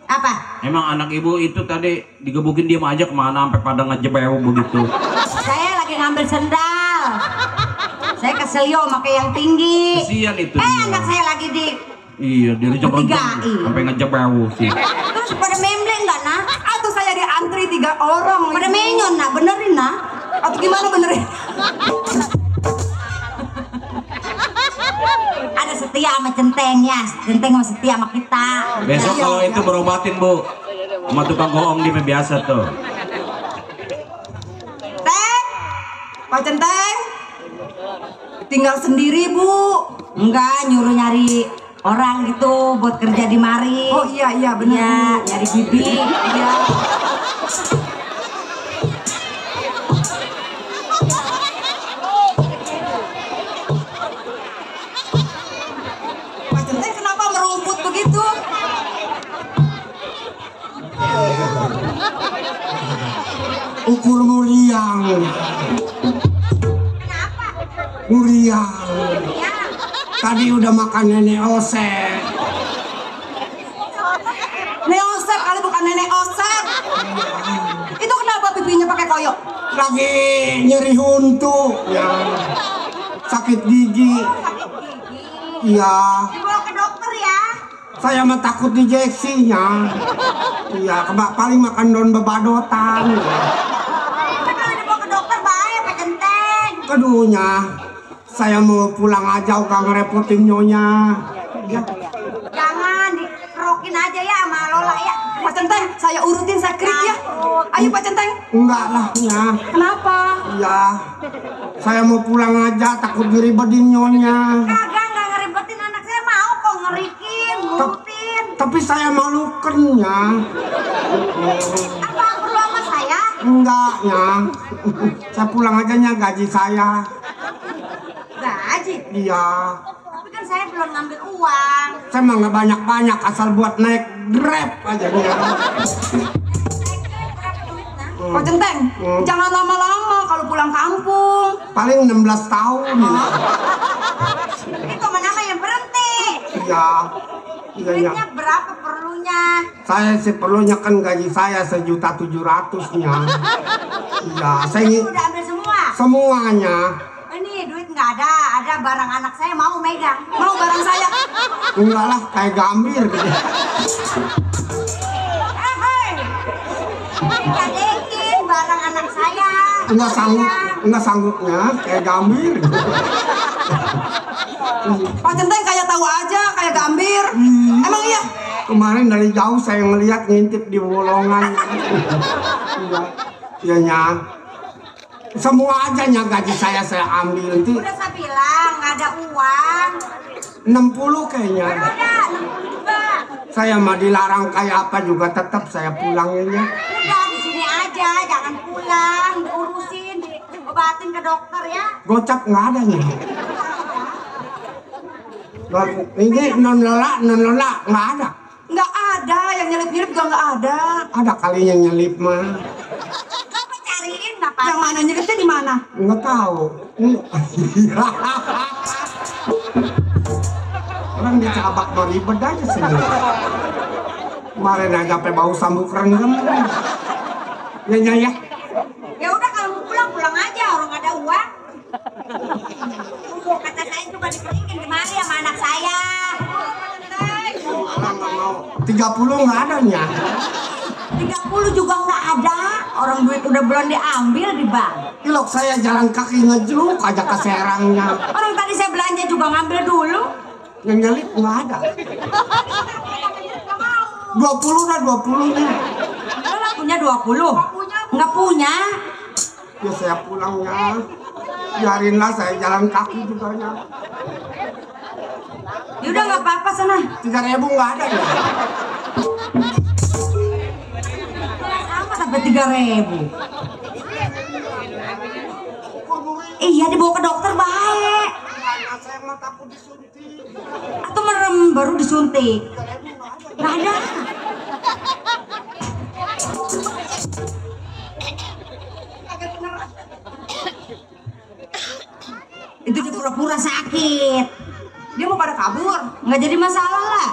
Apa? Emang anak ibu itu tadi digebukin diem aja kemana sampai pada ngejebeu begitu? Saya lagi ngambil sendal. Saya kesel yo pakai yang tinggi. Kesian itu dia. Anak saya lagi di Iya, dia jam Bertigain. sampai ngejebau sih. Terus pada memble enggak nak? Atau saya diantri 3 orang. Pada menyon nak, benerin nak. Atau gimana benerin? Ada setia sama Centeng ya, Centeng sama setia sama kita. Besok kalau itu berobatin Bu, sama tukang bohong dia biasa tuh. Teng, Pak Centeng, tinggal sendiri Bu. Enggak, nyuruh nyari orang gitu buat kerja di mari. Oh iya benar. Iya, nyari bibi. Iya. Pak Centeng kenapa merumput begitu? Ukur muriang. Muriang. Tadi udah makan nenek Osep. Nenek Osep kali bukan nenek Osep. Itu kenapa pipinya pakai koyok? Lagi nyeri huntu. Ya. Sakit gigi. Iya. Dibawa ke dokter ya. Saya mah takut diinjeksinya. Iya, paling makan daun bebadotan. Tapi kalau dibawa ke dokter bahaya Pak Centeng. Keduanya, saya mau pulang aja udah ngerepotin nyonya. Ya. Jangan dikerokin aja ya sama Lola ya. Pak Centeng, saya urutin sakrit ya. Ayo Pak Centeng. Enggak lah ya. Kenapa? Iya. Saya mau pulang aja takut ngeribetin nyonya. Kagak nggak ngeribetin anak saya mau kok ngerikin, ngurutin. Tapi saya malukan ya. Apa perlu sama saya? Enggak ya. Saya pulang aja nya gaji saya. Gaji. Iya. Tapi kan saya belum ngambil uang. Saya mah nggak banyak-banyak asal buat naik Grab aja ya. Pak Centeng, jangan lama-lama kalau pulang kampung. Paling 16 tahun. Itu mana yang berhenti? Iya. Iya ya. Duitnya berapa perlunya? Saya sih perlunya kan gaji saya 1.700.000-nya. Iya, saya Ini udah ambil semua. semuanya. Ini duit nggak ada barang anak saya mau megang. Mau barang saya? Enggak lah, kayak gambir gitu. Hei, dikadekin barang anak saya. Enggak sanggupnya, kayak gambir. Pak Centeng kayak tahu aja, kayak gambir. Emang iya? Kemarin dari jauh saya ngelihat ngintip di bolongan. Iya, iya nya. Semua aja nya gaji saya ambil nanti Udah saya bilang nggak ada uang. 60 kayaknya. Ada 60 juga. Saya mah dilarang kayak apa juga tetap saya pulangnya. Udah di sini aja, jangan pulang, diurusin, diobatin ke dokter ya. Gocap nggak ada nya. Ini non lola nggak ada. Nggak ada, yang nyelip-nyelip juga nggak ada. Ada kali yang nyelip mah. Kamu cariin nggak apa? Yang mana nyelipnya di mana? Nggak tahu. Orang dicabak mau ribet aja sendiri. Kemarin aja sampai bau sambuk renggem. Ya. Ya udah kalau mau pulang aja, orang nggak ada uang. Kata saya juga dibeliin kemari sama anak saya. Orang nggak mau. 30 nggak ada nya. 30 juga nggak ada. Orang duit udah belum diambil di bank. Ilok saya jalan kaki ngejeluk aja ke Serangnya. Orang tadi saya belanja juga ngambil dulu. Yang nyelip nggak ada. 20 dah 20 nya. Lola punya 20? Nggak punya. Ya saya pulangnya. Biarinlah saya jalan kaki juga nya. Ya udah nggak apa-apa sana. 3.000 nggak ada ya. Sama sampai 3.000. Iya dibawa ke dokter baik. Saya mah takut disuntik. Atau merem baru disuntik. Nggak ada. Itu dia pura-pura sakit. Dia mau pada kabur. Nggak jadi masalah lah.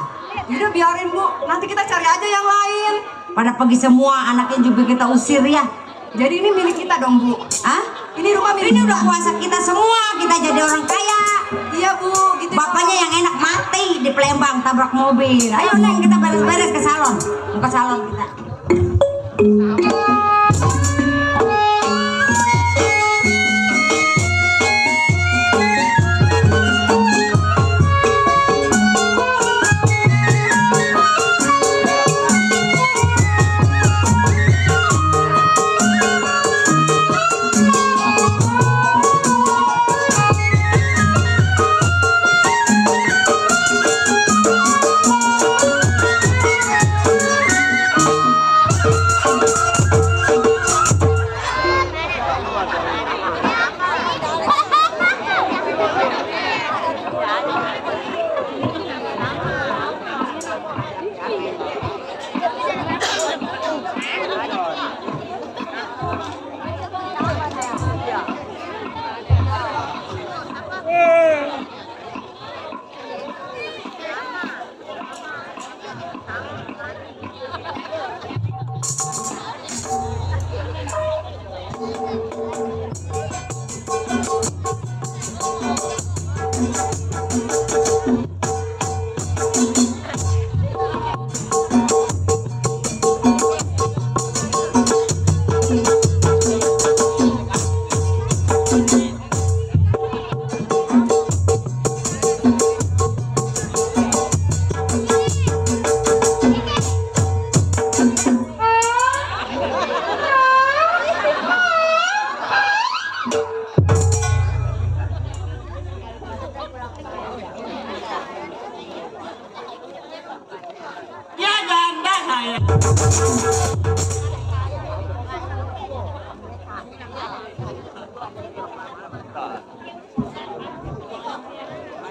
Udah biarin Bu, nanti kita cari aja yang lain. Pada pergi semua, anaknya juga kita usir ya. Jadi ini milik kita dong Bu. Hah? Ini rumah milik Ini kita. udah kuasa kita semua, kita jadi orang kaya. Iya Bu, gitu. Bapaknya yang enak mati. kali di Palembang tabrak mobil. Ayo Neng kita beres-beres ke salon. Buka salon kita.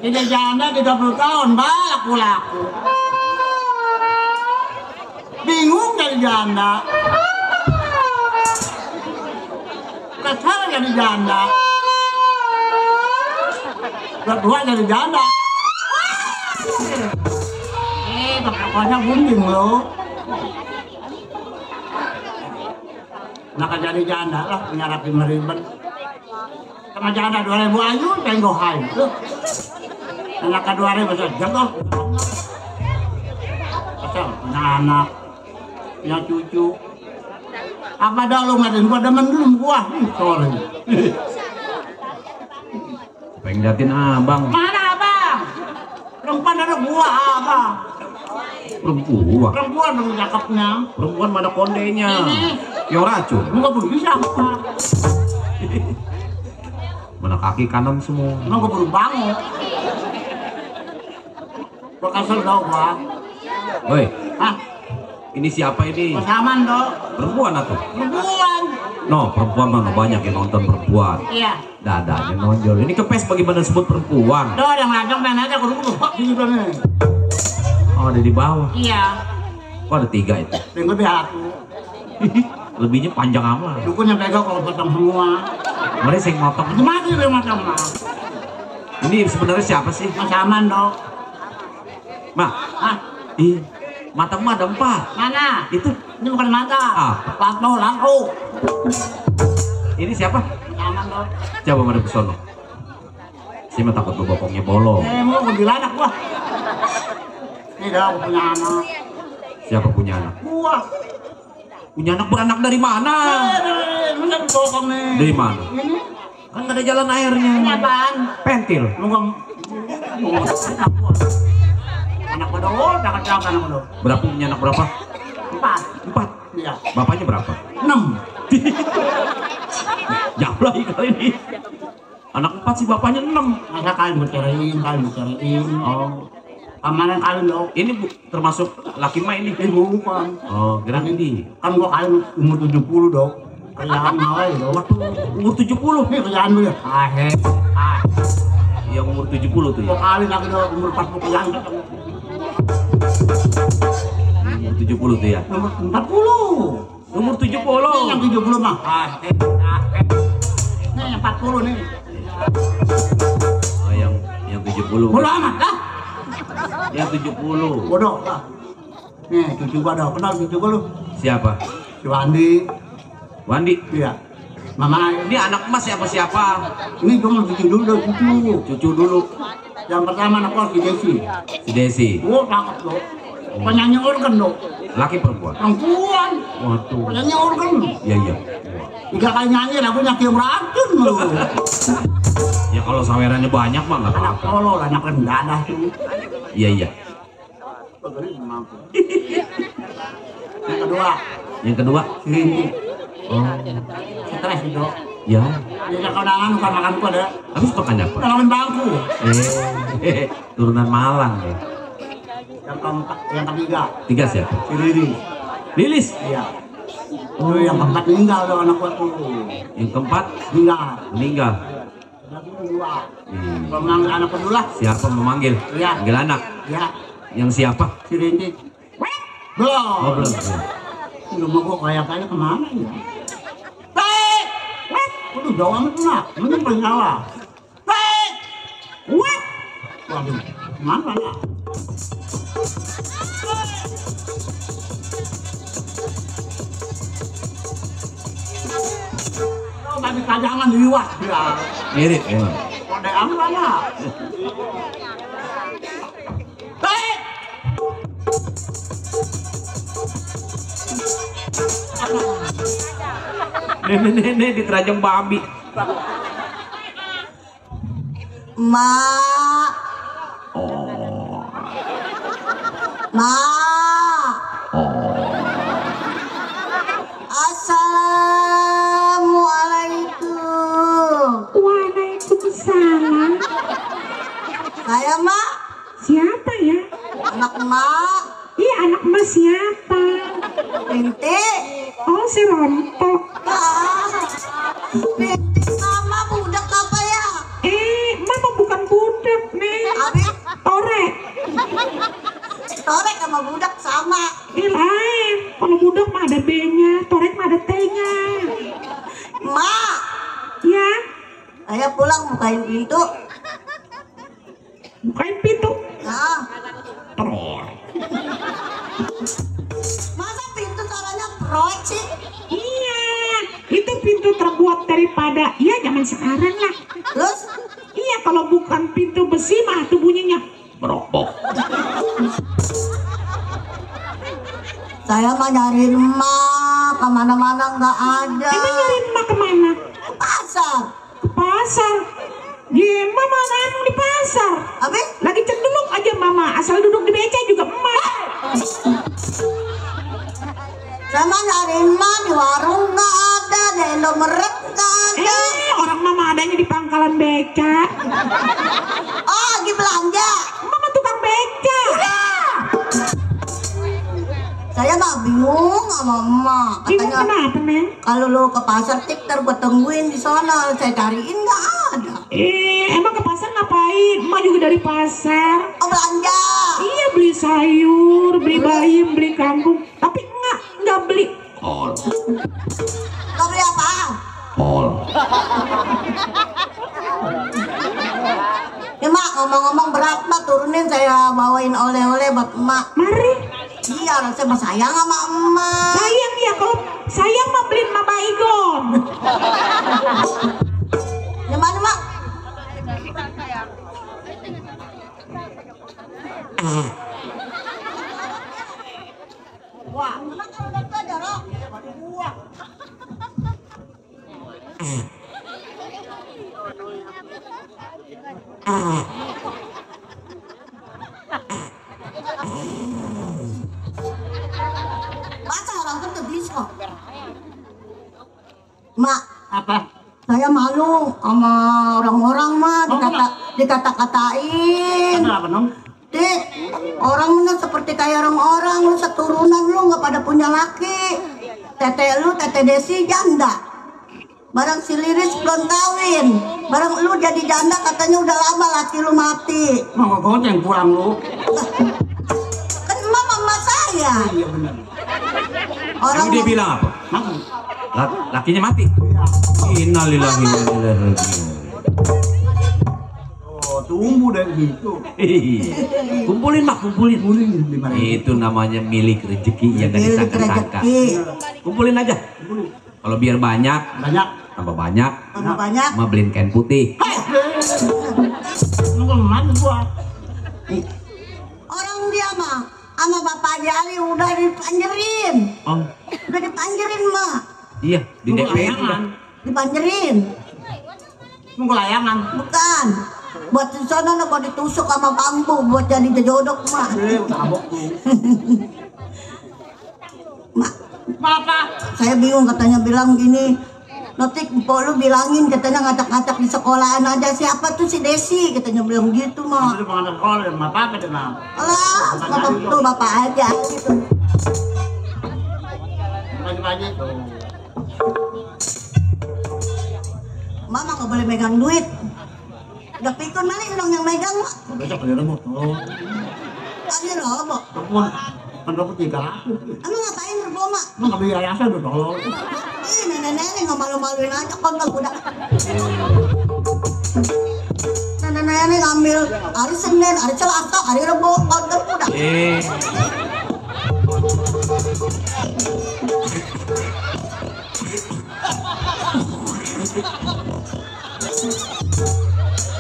Jadi janda 30 tahun, laku-laku. Bingung jadi janda. Kesal jadi janda. Berdua jadi janda. Pokoknya gunting lo. Naka jadi janda lah, punya rapi meriben. Sama janda 2000 ayu, tenggo hai. Anak kedua hari besar jatuh. Pasal punya anak, punya cucu. Apa dah lu ngatain gua demen belum gua? Sorry. Pengen liatin abang. Mana abang? Perempuan ada gua abang. Perempuan. Perempuan dong cakepnya. Perempuan mana kondenya? Yang racun. Lu nggak perlu bisa apa? Mana kaki kanan semua. Emang gua perlu bangun. Gua kasar tau gua. Woi, Hah? ini siapa ini? Pasaman dong. Perempuan atau? Perempuan. No, perempuan mana banyak yang nonton perempuan. Iya. Dadanya nonjol. Ini kepes bagaimana disebut perempuan? Doh yang ngajak main aja gua dulu. Sini dong nih. Oh, ada di bawah. Iya. Oh, ada 3 itu. Yang lebih aku. Lebihnya panjang amat. Dukunnya pegang kalau potong semua. Mereka yang motong. Itu mati dia macam mah. Ini sebenarnya siapa sih? Pasaman dong. Ma, Hah? ih, matamu ada 4. Mana? Itu Ini bukan mata. Ah. Lampu. ini siapa? Pasaman dong. Coba madep ke sono. Saya mah takut bokongnya bolong. Mau ambil anak gua. Ini dah aku punya anak. Siapa punya anak? Gua. Punya anak beranak dari mana? Mana bokong nih? Dari mana? Ini. Kan gak ada jalan airnya. Ini apaan? Pentil. Lu nggak? Anak gua dong, jangan anak gua dong. Berapa punya anak berapa? 4. 4. Iya. Bapaknya berapa? 6. Jauh lagi kali ini. Anak 4 sih bapaknya 6. Masa kalian berceriin. Oh, Kemarin kalian dong. ini termasuk laki mah ini. Ini bukan. Oh, kira ini. Kan gua kalian umur 70 dong. Kerjaan mulai dong. Umur 70. Ini kerjaan gue ya. Yang umur 70 tuh ya. Gua kalian lagi dong umur 40 kerjaan. Umur 70 tuh ya. Umur 40. Umur 70. Ini yang 70 mah. Ini yang 40 nih. Oh, yang 70. Bodoh amat lah. Yang 70. Bodoh lah. Nih cucu gua dong. Kenal cucu gua lu? Siapa? Si Wandi. Wandi. Iya. Mama Ini anak emas siapa? ini gua mau cucu dulu dong cucu. Cucu dulu. Yang pertama anak si Desi. Si Desi. Oh, cakep lo. Penyanyi organ lo. Laki perempuan. Perempuan. Waduh. Penyanyi organ. Iya iya. 3 kali nyanyi lagunya Kim Racun lo. Ya kalau sawerannya banyak mah nggak Anak apa-apa. tolol, anak rendah tuh. Iya iya. Yang kedua, Yang kedua. si Rinti. Oh. Stres itu. Ya. Dia kondangan bukan makan ku ada. Habis makan apa? Kondangan bangku. Turunan Malang ya. Yang keempat, yang ketiga, 3 siapa? si Riri. Lilis. Iya. Oh, yang keempat meninggal tuh anak gua tuh. Yang keempat Meninggal. meninggal. Yang kedua, Hmm. pemanggil anak kedua. Siapa memanggil? Iya. Manggil anak. Ya, Yang siapa? si Rinti. Oh Belum. belum. Rumah gua kayak kemana ya? Baik. Waduh, jauh amat tuh nak. Mending paling bawah. Baik. What? Waduh, kemana lah? Oh, tadi kajangan liwat ya. Mirip emang. Kode apa ya? Baik. Nenek-nenek di Terajang Babi. Mak. Mak. Assalamualaikum. Waalaikumsalam. Saya Mak, Siapa ya? anak Mak. Iya, anak mas siapa? Binti. Oh, si Rontok. Binti sama budak apa ya? Mama bukan budak, Nek. Abi, Torek. torek sama budak sama. Lain. Kalau budak mah ada B-nya, torek mah ada T-nya. Mak, Ya, saya pulang bukain pintu. bukain pintu. Nah, Torek. masa pintu caranya proyek sih? Iya, itu pintu terbuat daripada, ya zaman sekarang lah. Terus, Iya, kalau bukan pintu besi mah tuh bunyinya Merokok. saya mah nyariin Mak, kemana-mana nggak ada. Emang nyariin emak kemana? Ke pasar. Ke pasar. Ya, mama emang di pasar. Abi, Lagi cendelung aja mama, asal duduk di beca juga emak. saya mah nyariin Mak di warung nggak ada, di Indomaret nggak ada. Orang mama adanya di pangkalan beca. Oh, lagi belanja. Mama tukang beca. Saya mah bingung sama Emak. Bingung Katanya kenapa, Neng? kalau lu ke pasar tikter gue tungguin di sana. Saya cariin nggak ada. Emang ke pasar ngapain? Emak juga dari pasar. Oh, belanja. Iya, beli sayur, beli bayam, beli kangkung. Tapi nggak beli. Kol. Kau beli apa? Kol. Ya Mak, ngomong-ngomong berat Mak, turunin saya bawain oleh-oleh buat Emak. Mari. Iya, saya mah sayang sama Emak. Sayang ya, kalau sayang mah beliin Mama Baygon. Di mana Mak? Wah, Emak kalau udah belajar, Rok. Wah. Masa orang tuh bisa? Mak, Apa? saya malu sama orang-orang mah dikata-katain. Kenapa dong? Dik, orang mana seperti kayak orang-orang, lu seturunan lu nggak pada punya laki. Tete lu, tete Desi janda. Barang si Liris belum kawin. Barang lu jadi janda katanya udah lama laki lu mati. Mau goceng pulang lu. Kan mama saya. Iya benar. Orang Yang dia bilang apa? Mati. Lakinya mati. Innalillahi wa inna ilaihi raji'un. Oh, tumbuh dari gitu. Kumpulin mak, kumpulin. Di mana? Itu namanya milik rezeki yang gak Milik disangka-sangka. rezeki. Kumpulin aja. Kalau biar banyak, Banyak. tambah banyak. Tambah banyak. Ma beliin kain putih. Orang dia mah sama Bapak Jali udah dipanjerin. Oh, Udah dipanjerin mah. iya di DP udah. Dipanjerin. Nunggu layangan. Bukan. Buat di sana lo kok ditusuk sama bambu buat jadi jodok mah. Mak, Apa? saya bingung katanya bilang gini. Nanti po lu bilangin katanya ngacak-ngacak di sekolahan aja siapa tuh si Desi katanya bilang gitu mah. Itu pengen sekolah, apa deh nah? Alah, bapak tuh bapak aja gitu. Pagi-pagi tuh. Mama nggak boleh megang duit. Udah pikun mana dong yang megang mak? Besok beli remote. Oh, Aja loh mak. telepon. Kan dapat 300. Emang ngapain berbohong mak? Lu nggak beli yayasan udah tolong. Ih nenek-nenek nggak malu-maluin aja kontol udah. Nenek-nenek ngambil hari Senin, hari Selasa, hari Rebo, kontol udah.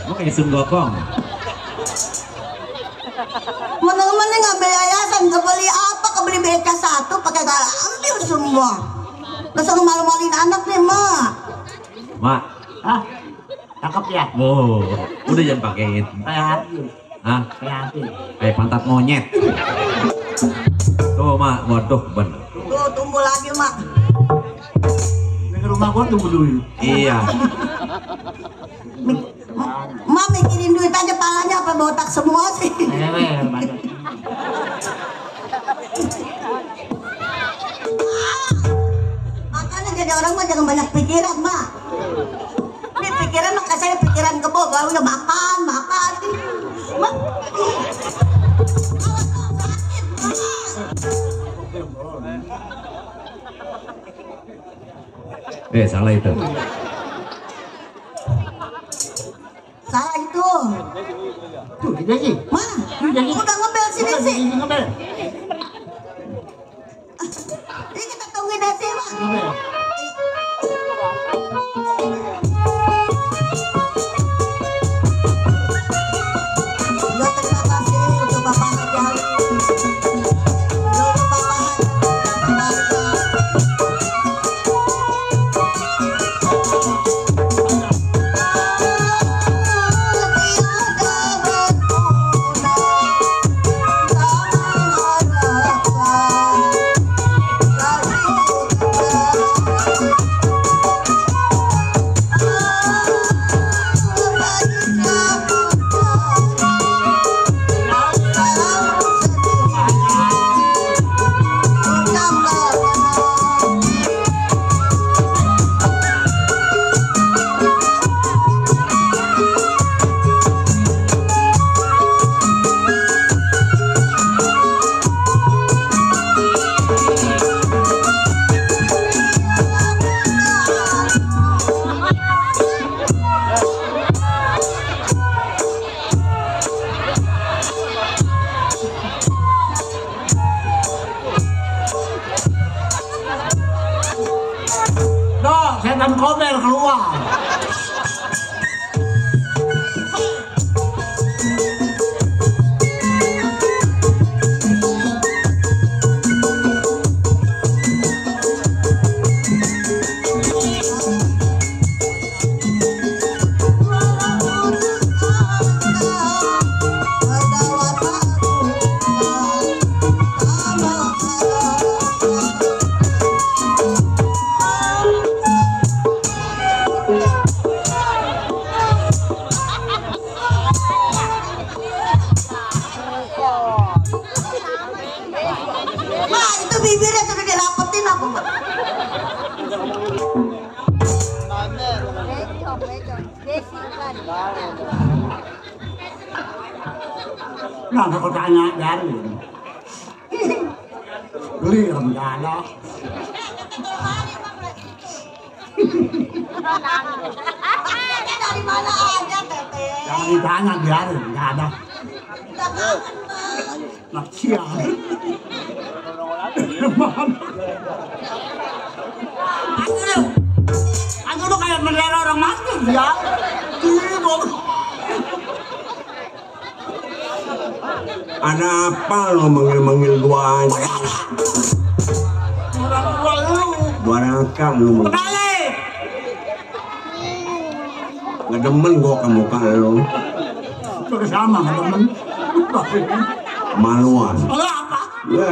Mau kayak sun gokong. Mana-mana ngambil yayasan, kebeli apa? Kebeli beca 1 pakai gak ambil semua. Masa malu-maluin anak nih mak. Mak, Hah? Cakep ya? oh, udah jangan pakein. Kayak hati. Hah? Kayak hati. Kayak pantat monyet. Tuh mak, waduh bener. Tuh tumbuh lagi mak. Ini rumah gua tunggu dulu. Iya. Mak mikirin duit aja palanya apa botak semua sih. Banyak. Makanya jadi orang mah jangan banyak pikiran mak. Ini pikiran maka saya pikiran kebo baru ya makan. Mak. Salah itu. Salah itu. Tuh, dia sih. Mana? Udah ngebel sini sih. Ngebel. Ini kita tungguin Desi mak. Ngebel. Ya terima kasih untuk Bapak Haji. Untuk Bapak Haji. Setan kober keluar. Mak itu bibirnya sudah dirapetin aku mak. Nah, aku tanya dari. Beli renggala. Dari mana aja teteh? Jangan ditanya biarin, nggak ada. Udah kangen mak. Nah, siang. Aku lu kayak ya. Ada apa lo manggil-manggil gua aja? Orang tua lu. Dua raka lu manggil. Balik. Nggak demen gua ke muka lu. Bersama teman. Maluan. Kalau apa? Ya.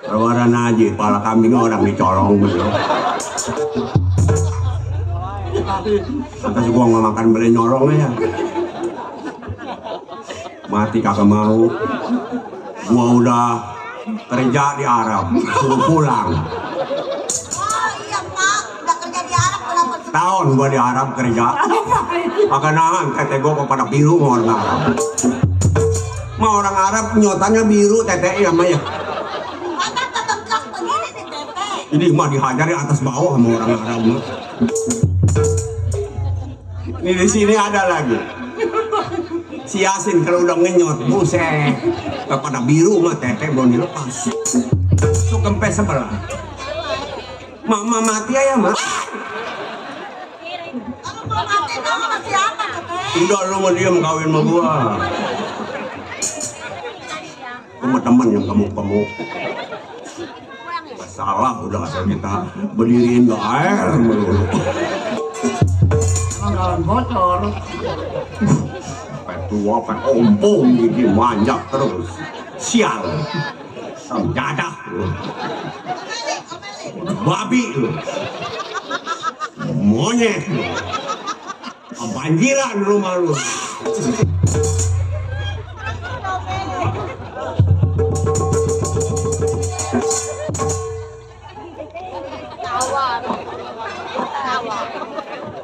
Rawaran aja, pala kambing orang dicolong bener. Atas gua nggak makan beli nyolong ya. Mati kagak mau. Gua udah kerja di Arab, suruh pulang. Oh iya Pak, udah kerja di Arab kenapa sih? Tahun gua di Arab kerja. Maka nahan tete gua pada biru sama orang Arab. Mau orang Arab nyotanya biru, tete ya mah ya. Maka tetap begini nih Tete. Ini mah dihajar di atas bawah sama orang Arab. Ini di sini ada lagi. Si Yasin kalau udah ngenyot, buset. Kepada biru mah tete belum dilepas. Itu kempes sebelah. Mama mati ya mak. Kamu mau mati kamu masih apa Tete? Udah lu mau diem kawin sama gua. Cuma temen yang kamu. Salah udah asal kita berdiriin gak air melulu. Anggaran bocor. Tua pak ompong gigi manjak terus. Sial. Sam dadah lu. Babi lu. Monyet lu. Kebanjiran rumah lu.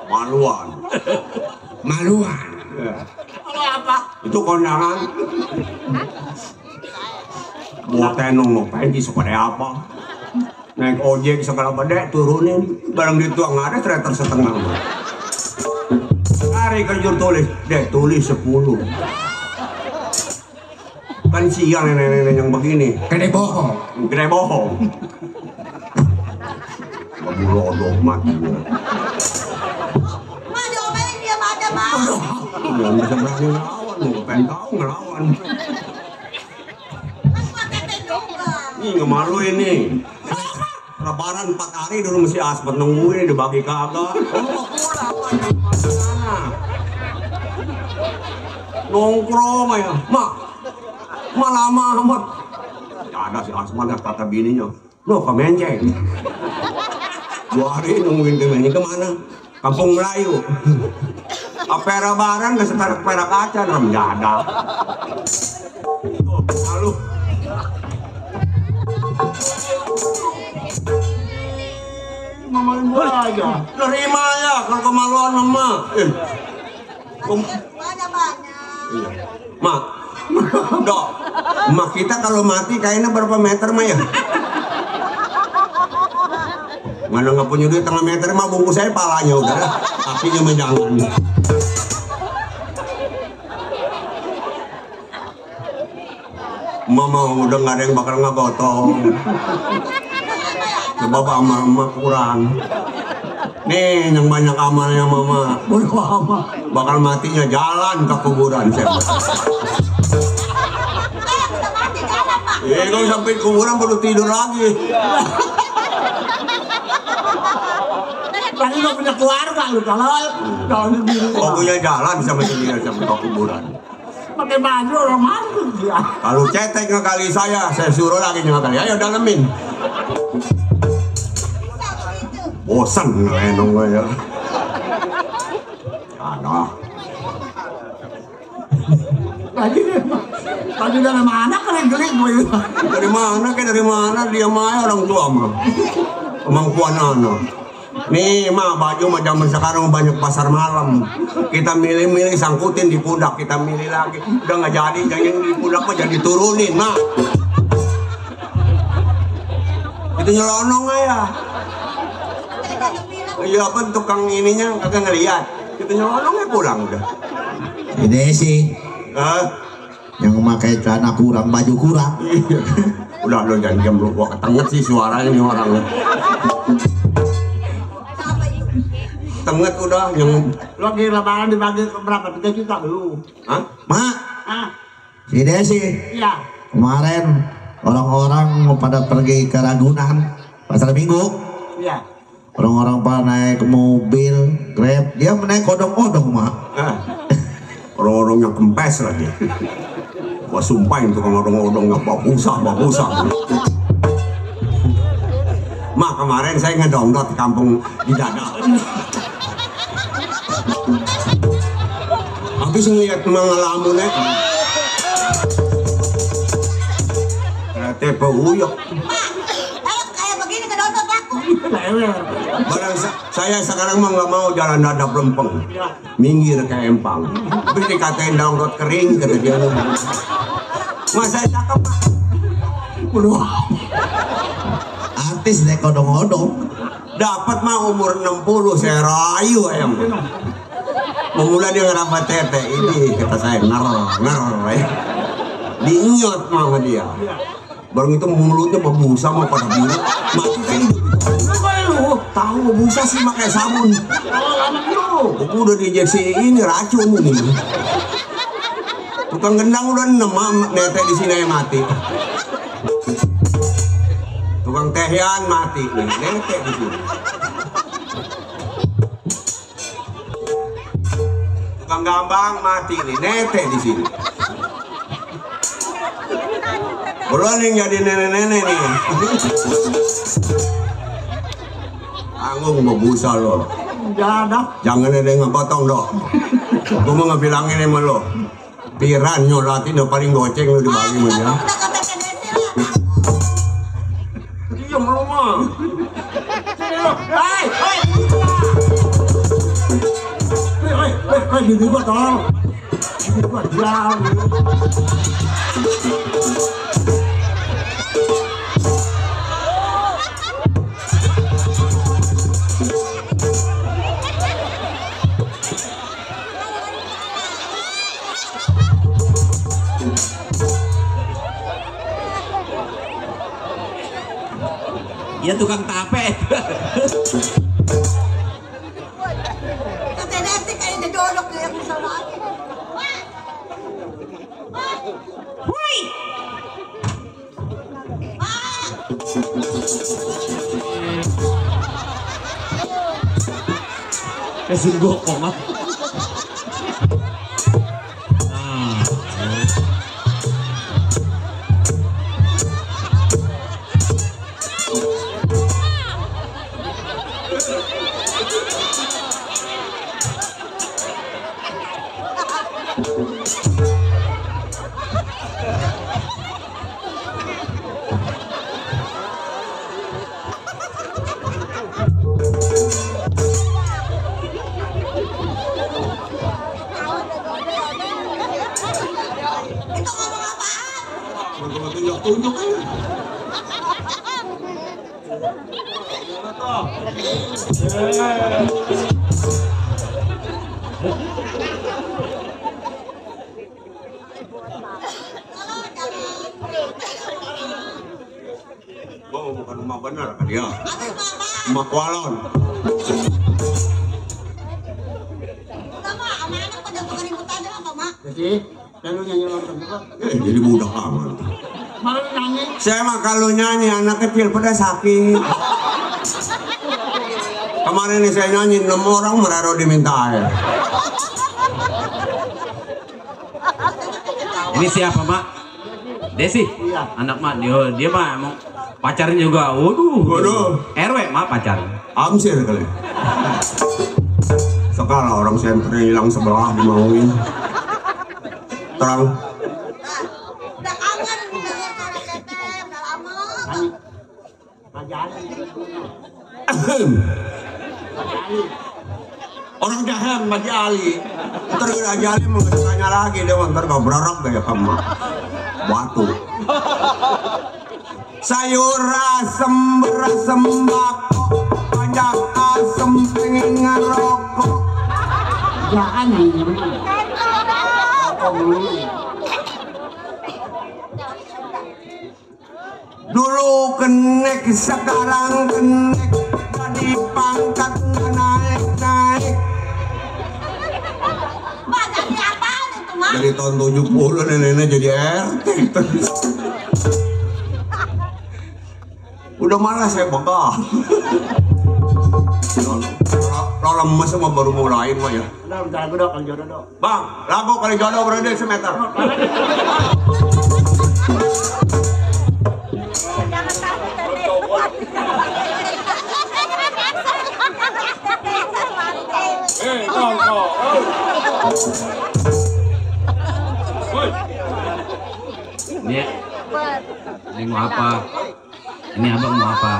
Maluan. Maluan. Kalau apa? Itu kondangan. Buat tenong no pengen seperti apa? Naik ojek segala badai turunin barang dituang ada treter setengah. Hari kerjur tulis, tulis 10. Kan siang nenek-nenek yang begini. Gede bohong. Gede bohong. Babu lodoh matinya. Ma diomelin diam aja Ma. Nggak bisa berani ngelawan, lu pengen tahu ngelawan. Kan Ma Tete juga. Ih ngemalu ini. Lebaran 4 hari dulu mesti Asmat nungguin dibagi kagak. Nongkrong aja, mak lama amat. Ya ada si Asmat yang kata bininya, lo ke Menceng. 2 hari nungguin ke Menceng kemana? Kampung Melayu. Apa lebaran nggak sekarang perak kaca, dalam nggak ada. Tuh, lalu. Mamain gua aja. Terima ya kalau kemaluan sama. Banyak-banyak. Mak, dok, mak kita kalau mati kayaknya berapa meter mah ya? Mana nggak punya duit tengah meter mah bungkus saya palanya udah, kakinya mah jangan. Mama udah nggak ada yang bakal ngegotong. Coba amal kurang. Nih yang banyak amalnya mama. Bakal matinya jalan ke kuburan saya. Kalau sampai kuburan baru tidur lagi. Tadi nggak punya keluarga lu kalau Oh punya jalan sama sendiri sampai ke kuburan. pakai baju orang mantu dia. Kalau cetek ngekali saya suruh lagi ngekali. Ayo dalemin. Bosan ngelenong gue ya. Ada. Tadi dari mana keren-keren gue? Dari mana dia mah orang tua mah. Kemampuan anak. Nih mah baju mah zaman sekarang banyak pasar malam. Kita milih-milih sangkutin di pundak, kita milih lagi. Udah nggak jadi, yang di pundak mah jadi turunin mah. Itu nyelonong ya. Iya apa tukang ininya kagak ngeliat. Kita nyelonongnya pulang udah. Ini sih yang memakai celana kurang, baju kurang. Udah lo jangan jam lu gua ketenget sih suaranya nih orang. tenget udah yang Lagi lebaran dibagi ke berapa? 3 juta belum. Hah? Mak, Ah, si Desi iya. kemarin orang-orang mau pada pergi ke Ragunan pasar Minggu. Iya. Orang-orang pada naik mobil Grab, dia menaik odong-odong mak. Orang-orang yang kempes lagi. Gua sumpahin tukang odong-odong yang babusak. Mak, kemarin saya ngedongdot di kampung di Dada. Habis ngeliat mengalamunnya. Ternyata uyuk. Kalau kayak begini kedodot aku. Barang saya sekarang mah nggak mau jalan dada pelempeng, minggir ke empang. Tapi dikatain download kering kata dia. Mas saya cakep Pak. Artis naik odong-odong. Dapat mah umur 60 saya rayu ayam. Memula dia ngerabat tete ini kata saya nger ya. Dinyot mama dia. Barang itu mulutnya berbusa mau pada biru. Mati kan lu tahu berbusa sih pakai sabun. Aku udah diinjeksi ini racun ini. Tukang gendang udah 6 nete di sini yang mati. Tukang tehian mati nih, nete di sini. Tukang gambang mati nih, nete di sini. Belum nih jadi nenek-nenek nih. Tanggung mau busa lo. Jangan ada yang ngepotong dok. Gue mau ngebilangin sama lo. Piran nyolatin udah paling goceng lo dibagi sama dia. Diam lo mah. Hei, gini gua tolong. Gini gua jauh. Iya tukang tape. Tete Desi kayak dodok yang bisa lagi. Woi. Kasih gua koma. Itu ngomong apaan? Tunjuk aja. Oh, bukan rumah benar kan dia. Rumah kualon. Sama sama anak pada keributan apa mak? Jadi, dan lu nyanyi lontong juga. Jadi budak amat. Malah lu nyanyi. Saya mah kalau nyanyi anak kecil pada sakit. Kemarin ini saya nyanyi 6 orang meraro diminta air. Ini siapa mak? Desi. Iya. Anak mak dia mah emang pacarnya juga. Waduh. RW mak pacar. Amsir kali. Sekala orang senter hilang sebelah dimauin. Terang. Udah kangen udah sama Tete, udah lama. Raja Ali. Orang jahat bagi Ali. Ntar Raja Ali mau tanya lagi dia ntar kau berarok gaya kamu. Batu. Sayur asem bersembako, panjang asem pengen ngerokok. Jangan nyanyi. Dulu kenek sekarang kenek, jadi pangkat naik naik. Dari tahun 70 nenek jadi RT. Udah malas saya begah. Kalau lemes sama baru mulai mah ya. Udah bentar aku dok, kali jodoh dok. Bang, lagu kali jodoh berada semeter. Ini mau apa? Ini abang mau apa?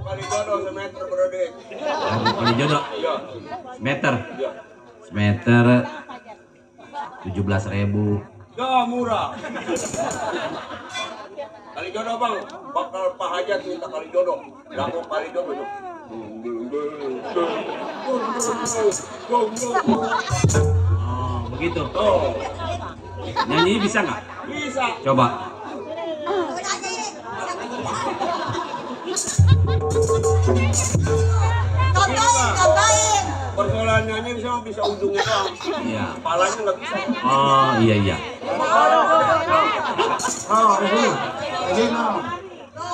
Kali jodoh semeter berada. Kali jodoh. Semeter. Semeter 17.000. Gak murah. Kali jodoh bang, bakal Pak Hajat minta kali jodoh. Lagu kali jodoh tuh. Oh, begitu. Nyanyi bisa nggak? Bisa. Coba. Contohin. Persoalan nyanyi bisa ujungnya doang. Iya. Kepalanya nggak bisa. Oh, iya. Oh, ini no.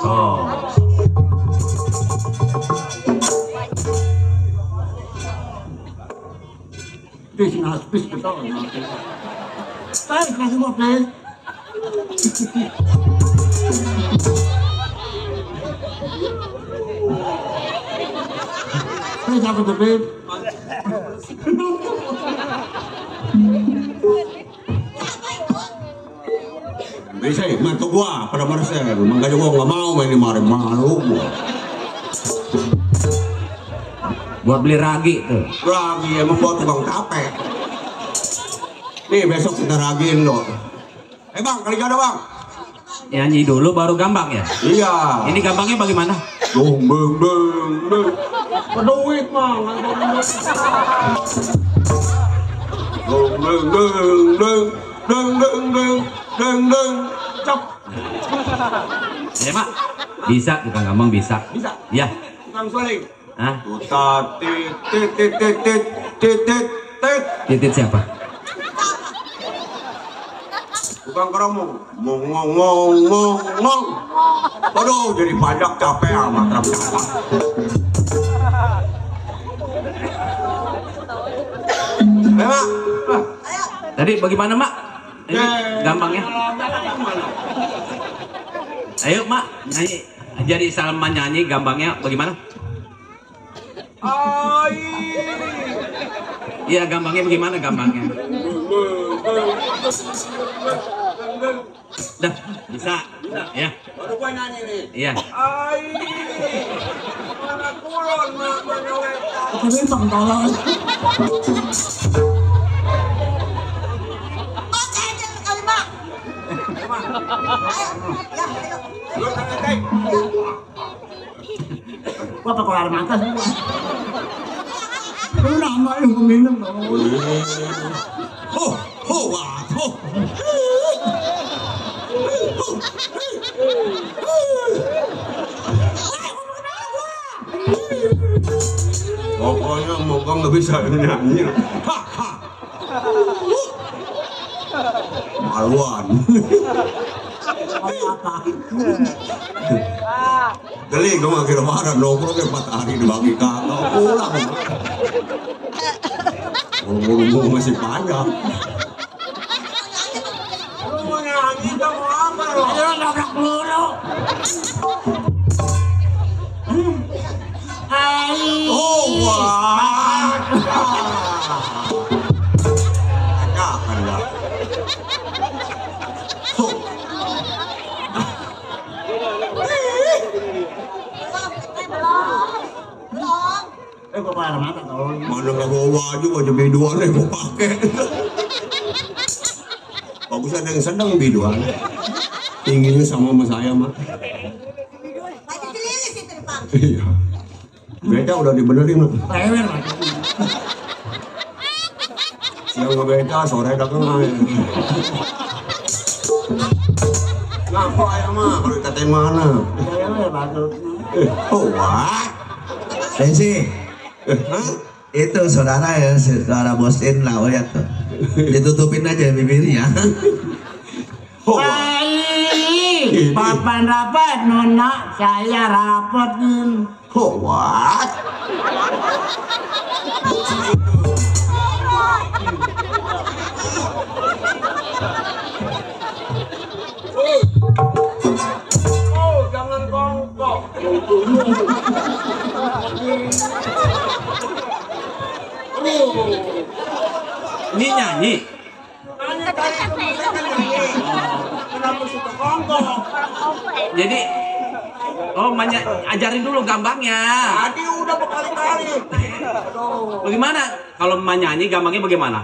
Oh. Please, now, please, betul. Baik, kasih gua please. Please, aku tuh please. Bisa ya, mantu gua pada Marcel. Makanya gua nggak mau main di mari, malu gua. Buat beli ragi tuh. Ragi emang buat tukang capek. Nih besok kita ragiin lo. Bang, kali jodoh bang. Nyanyi dulu baru gambang ya? Iya. Ini gambangnya bagaimana? Dung beng beng beng. Peduit mah. Dung beng beng beng beng beng beng beng beng. Cop. Ya mak, bisa tukang gambang bisa. Bisa. Iya. Tukang suling. Hah? Tuta tit tit tit tit tit tit tit tit. Titit siapa? Tukang keromong. Mong mong mong mong mong. Aduh, jadi pajak capek amat rap capek. Mak. Tadi bagaimana mak? Ini gambangnya. Ayo mak, nyanyi. Jadi Salman nyanyi gambangnya bagaimana? Iya gambangnya bagaimana gambangnya? Dah bisa ya. Baru gua nyanyi nih. Iya. Mana kulon mana wetan. Aku bintang tolong. Oke aja sekali bang. Ayo, ya, ayo. Lu tangan. Gua apa keluar mata semua. Lu nama yang minum dong. Ho, ho, wah, ho. Pokoknya moga nggak bisa nyanyi. Ha, ha. Maluan. Geli gue makin lebaran nongkrong ke 4 hari dibagi kakak pulang. Ngomong masih panjang. Lu mau nyanyi dong mau apa lo? Ayo nabrak dulu. Hai. Oh wah. Ada kan lah. Gua keluar mata tolong. Mana nggak bawa baju biduan yang gue pakai. Bagus ada yang sedang biduan. Tingginya sama saya mah. Lagi dililis itu dipakai. Iya. Beca udah dibenerin loh. Lewer mata. Siang nggak beca, sore dagang aja. Ngapa ya mah? Kalau dikatain mana? Lewer mata. Oh what? Sensi, Itu saudara ya, saudara bosin lah, oh ya tuh. Ditutupin aja bibirnya. Papan rapat nona saya rapatin. What? Jangan kongkok. Ini nyanyi. Kenapa suka kongkok? Jadi ajarin dulu gambangnya. Tadi udah berkali-kali. Bagaimana? Kalau menyanyi gambangnya bagaimana?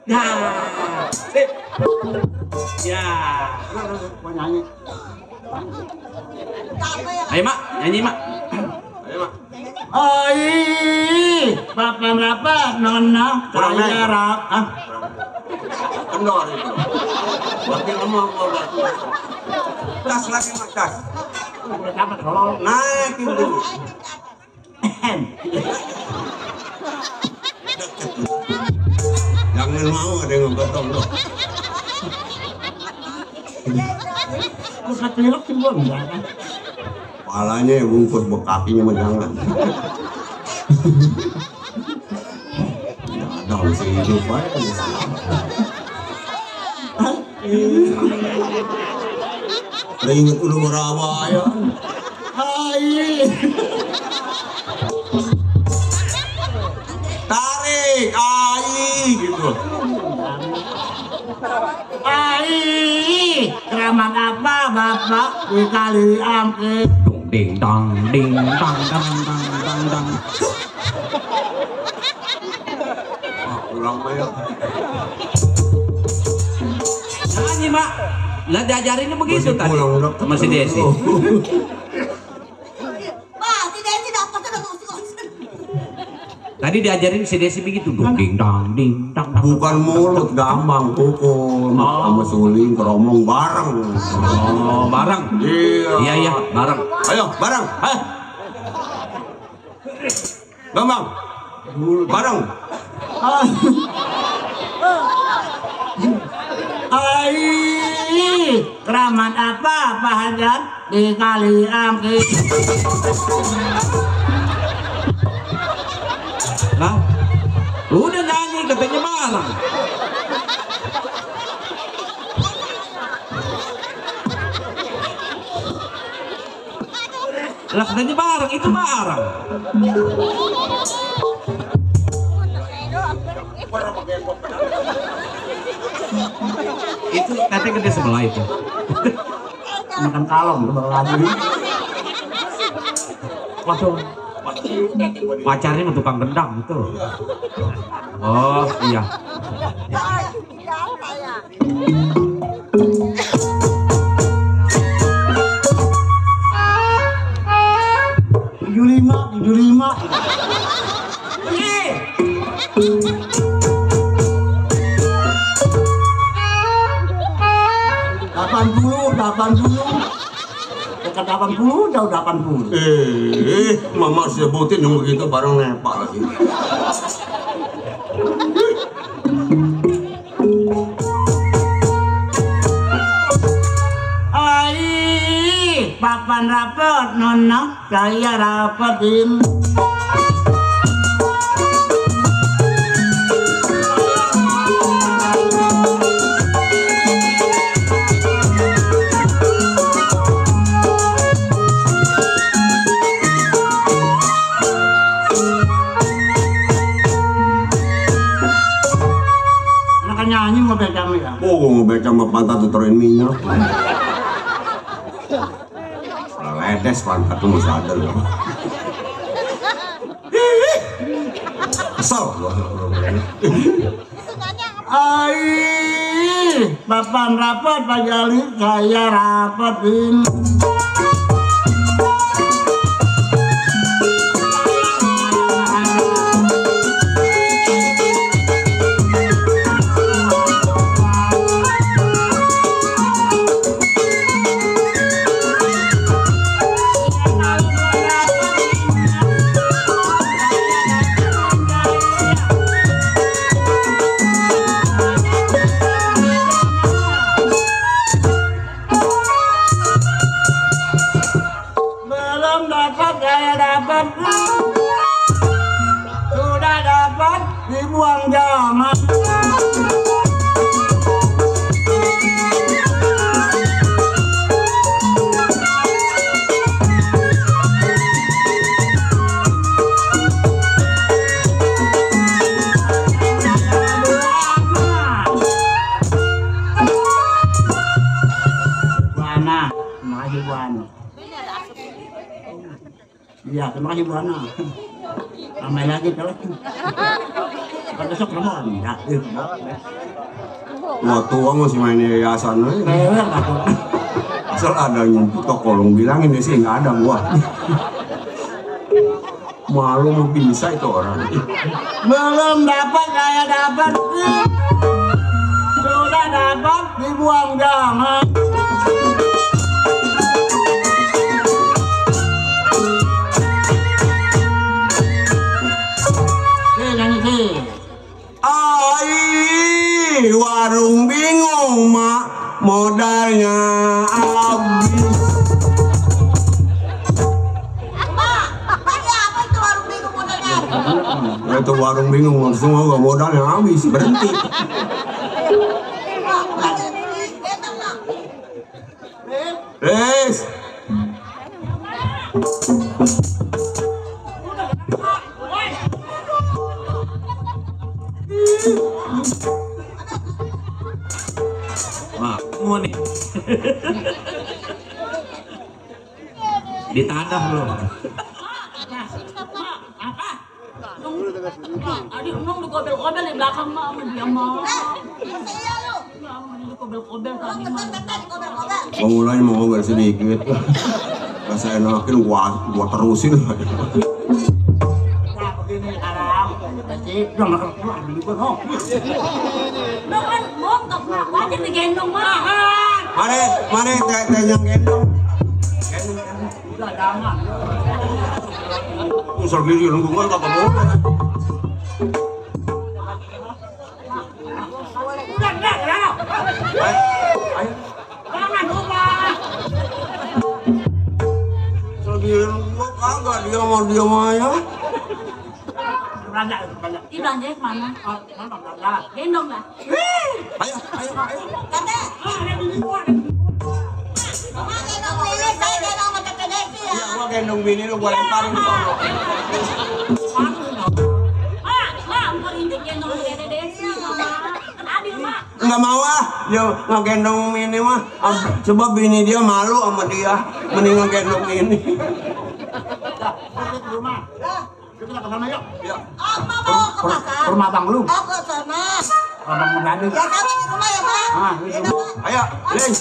Ya. Ya. Ayo mak, nyanyi mak. Oi, papan rapat nona saya rapat. Kendor itu. Berarti lemah kok berarti. Tas lagi mak tas. Naikin dulu. Jangan mau ada yang ngegotong loh. Ketilok sih belum ya kan? Palanya yang bungkus, kakinya megangan. Ya ada masih hidup aja. Udah inget dulu berawa ya. Hai. Tarik, gitu. Ai, keramat apa bapak dikali angkit? Ding dang ding dang dang dang dang dang. Ulang aja. Nyanyi mak. Lah diajarinnya begitu tadi. Pulang, Sama si Desi. Wah, si Desi dapat ada ngos-ngosan. Tadi diajarin si Desi begitu. Ding dang ding dang dang. Bukan mulut, gambang, pukul, sama suling, keromong bareng. Oh, bareng. Iya. Iya, bareng. Ayo, bareng. Ayo. Gambang. Bareng. Ai, keramat apa Pak Hajat dikali angkit? Lah, udah nyanyi katanya bareng. Lah katanya bareng, itu bareng. Itu katanya gede sebelah itu. Makan kalong lagi. Waduh. Pacarnya mah tukang gendang gitu. Oh iya. 75. Dekat 80 jauh 80. Mama sebutin yang begitu bareng nepak lagi. Ai, papan rapet nona, saya rapetin. Nyanyi mau baca ya? Oh, mau baca sama pantat diteruin minyak. Ledes pantat tuh masih ada loh. Kesel gua. Ai, papan rapat Pak Jali, saya rapetin. dibuang jangan. Iya, terima kasih Bu Ana. Ramai lagi kalau besok Ramadan. Ya, Wah tua masih main yayasan aja. Asal ada yang tolong bilangin sih nggak ada gua. Malu mau bisa itu orang. Belum dapat kayak dapat. Sudah dapat dibuang jangan. Ai, warung bingung mak, modalnya habis. Itu warung bingung maksudnya modalnya habis, berhenti. Les. Mau nih. Ditanam loh. Adik Unung dikobel-kobel di belakang mah sama dia mah. Dikobel-kobel tadi mah. Mulai mau ngobrol sedikit. Saya enakin gua terusin. Nah begini sekarang, udah makan keluar dulu kan. Nah kan montok mah, wajib digendong mah. Mari teh yang gendong. Udah jangan. Usah gini nunggu gua tak boleh. Ayo. Jangan rumah. Selagian gua kagak dia mah ya. Belanja. Dibelanjain kemana? Mana belanja? Gendong lah. Ayo. Iya, gua gendong bini lu gua lemparin ke sono. Mak, umur ini gendong Dede Desi mah. Adil mah. Enggak mau ah, dia ngegendong bini mah. Coba bini dia malu sama dia, mending ngegendong bini. Ke rumah. Kita ke sana yuk. Ya. Apa mau ke pasar? Rumah Bang lu. Oh ke sana. Abang muda ada. Ya kamu di rumah ya Pak. Ah, itu. Ayo, Ling.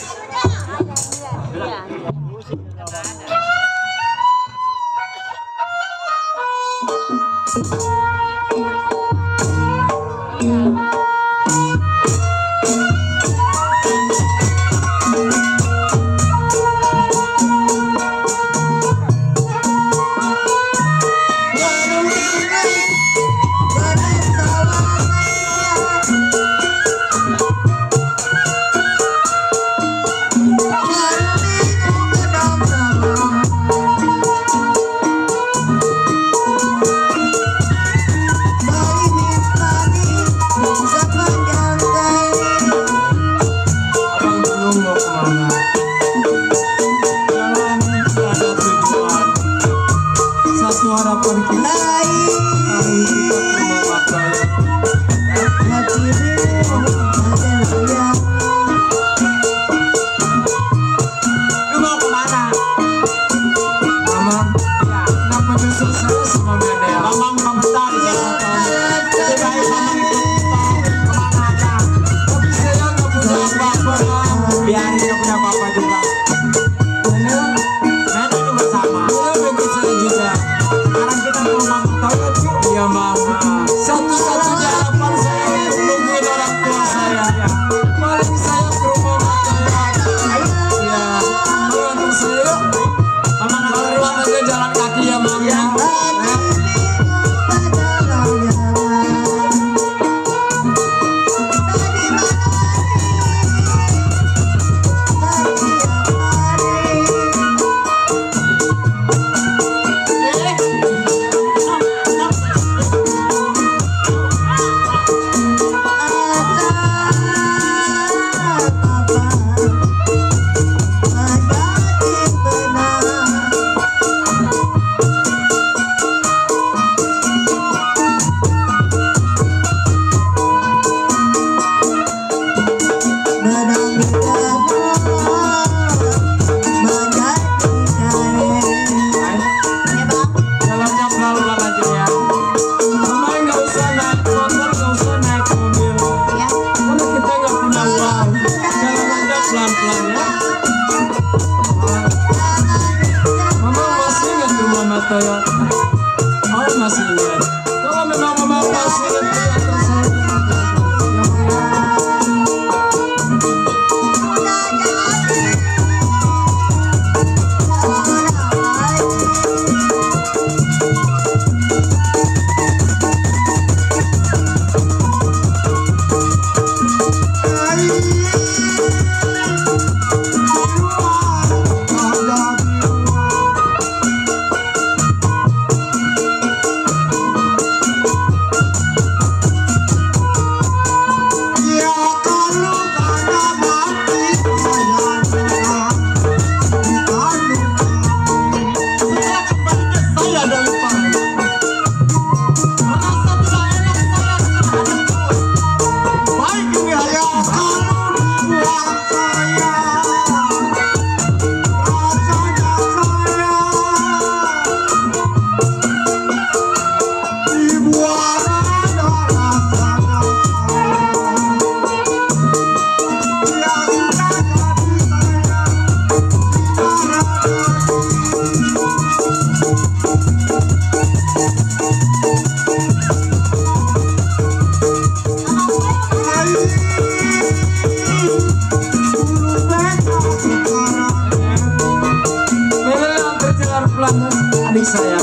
adik saya.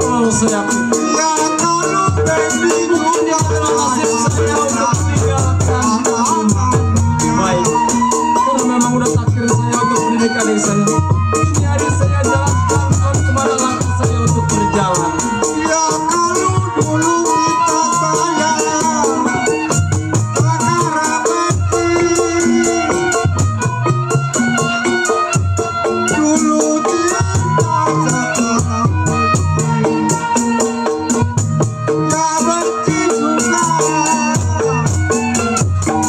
Oh saya baik, karena memang udah takdir saya untuk pendidik adik saya. Ini adik saya jalankan kemana langkah saya untuk berjalan. Ya kalau dulu kita sayang perkara dulu cinta sekarang ya benci juga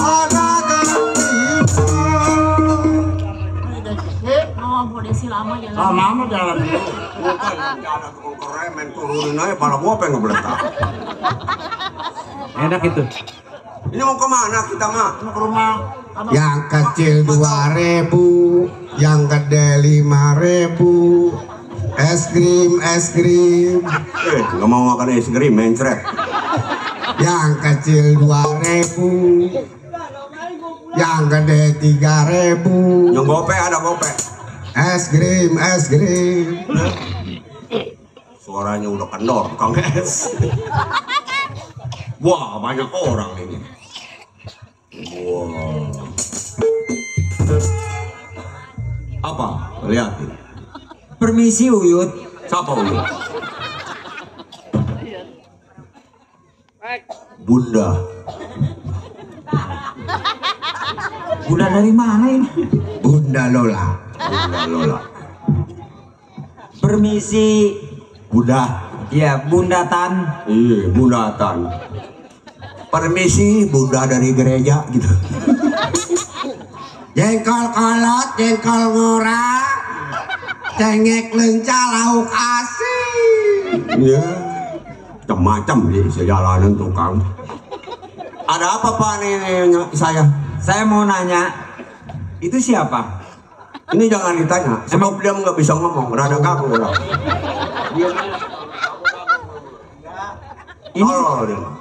ada Oh, Desi lama jalan. Lama jalan. Bukan, ada tukang keremen turunin aja pala gua pengen ngebeletak. Enak itu. Ini mau kemana kita mah? Ke rumah. yang kecil 2.000, yang gede 5.000. Es krim. Nggak mau makan es krim, mencret. Yang kecil 2.000, yang gede 3.000. Yang gope ada gope. Es krim. Suaranya udah kendor, Kang Es. Wah, banyak orang ini. Wow. Apa? Lihatin. Permisi Uyut. Siapa Uyut? Bunda. Bunda dari mana ini? Bunda Lola. Bunda Lola. Permisi. Bunda. Ya, Bunda Tan. Iya, Bunda Tan. Permisi, Bunda dari gereja gitu. Jengkol kolot, jengkol ngora, cengek lenca lauk asin. Iya. Macam-macam di sejalanan tukang. Ada apa Pak nih saya? Saya mau nanya, itu siapa? Ini jangan ditanya, sebab dia nggak bisa ngomong, rada kaku orang.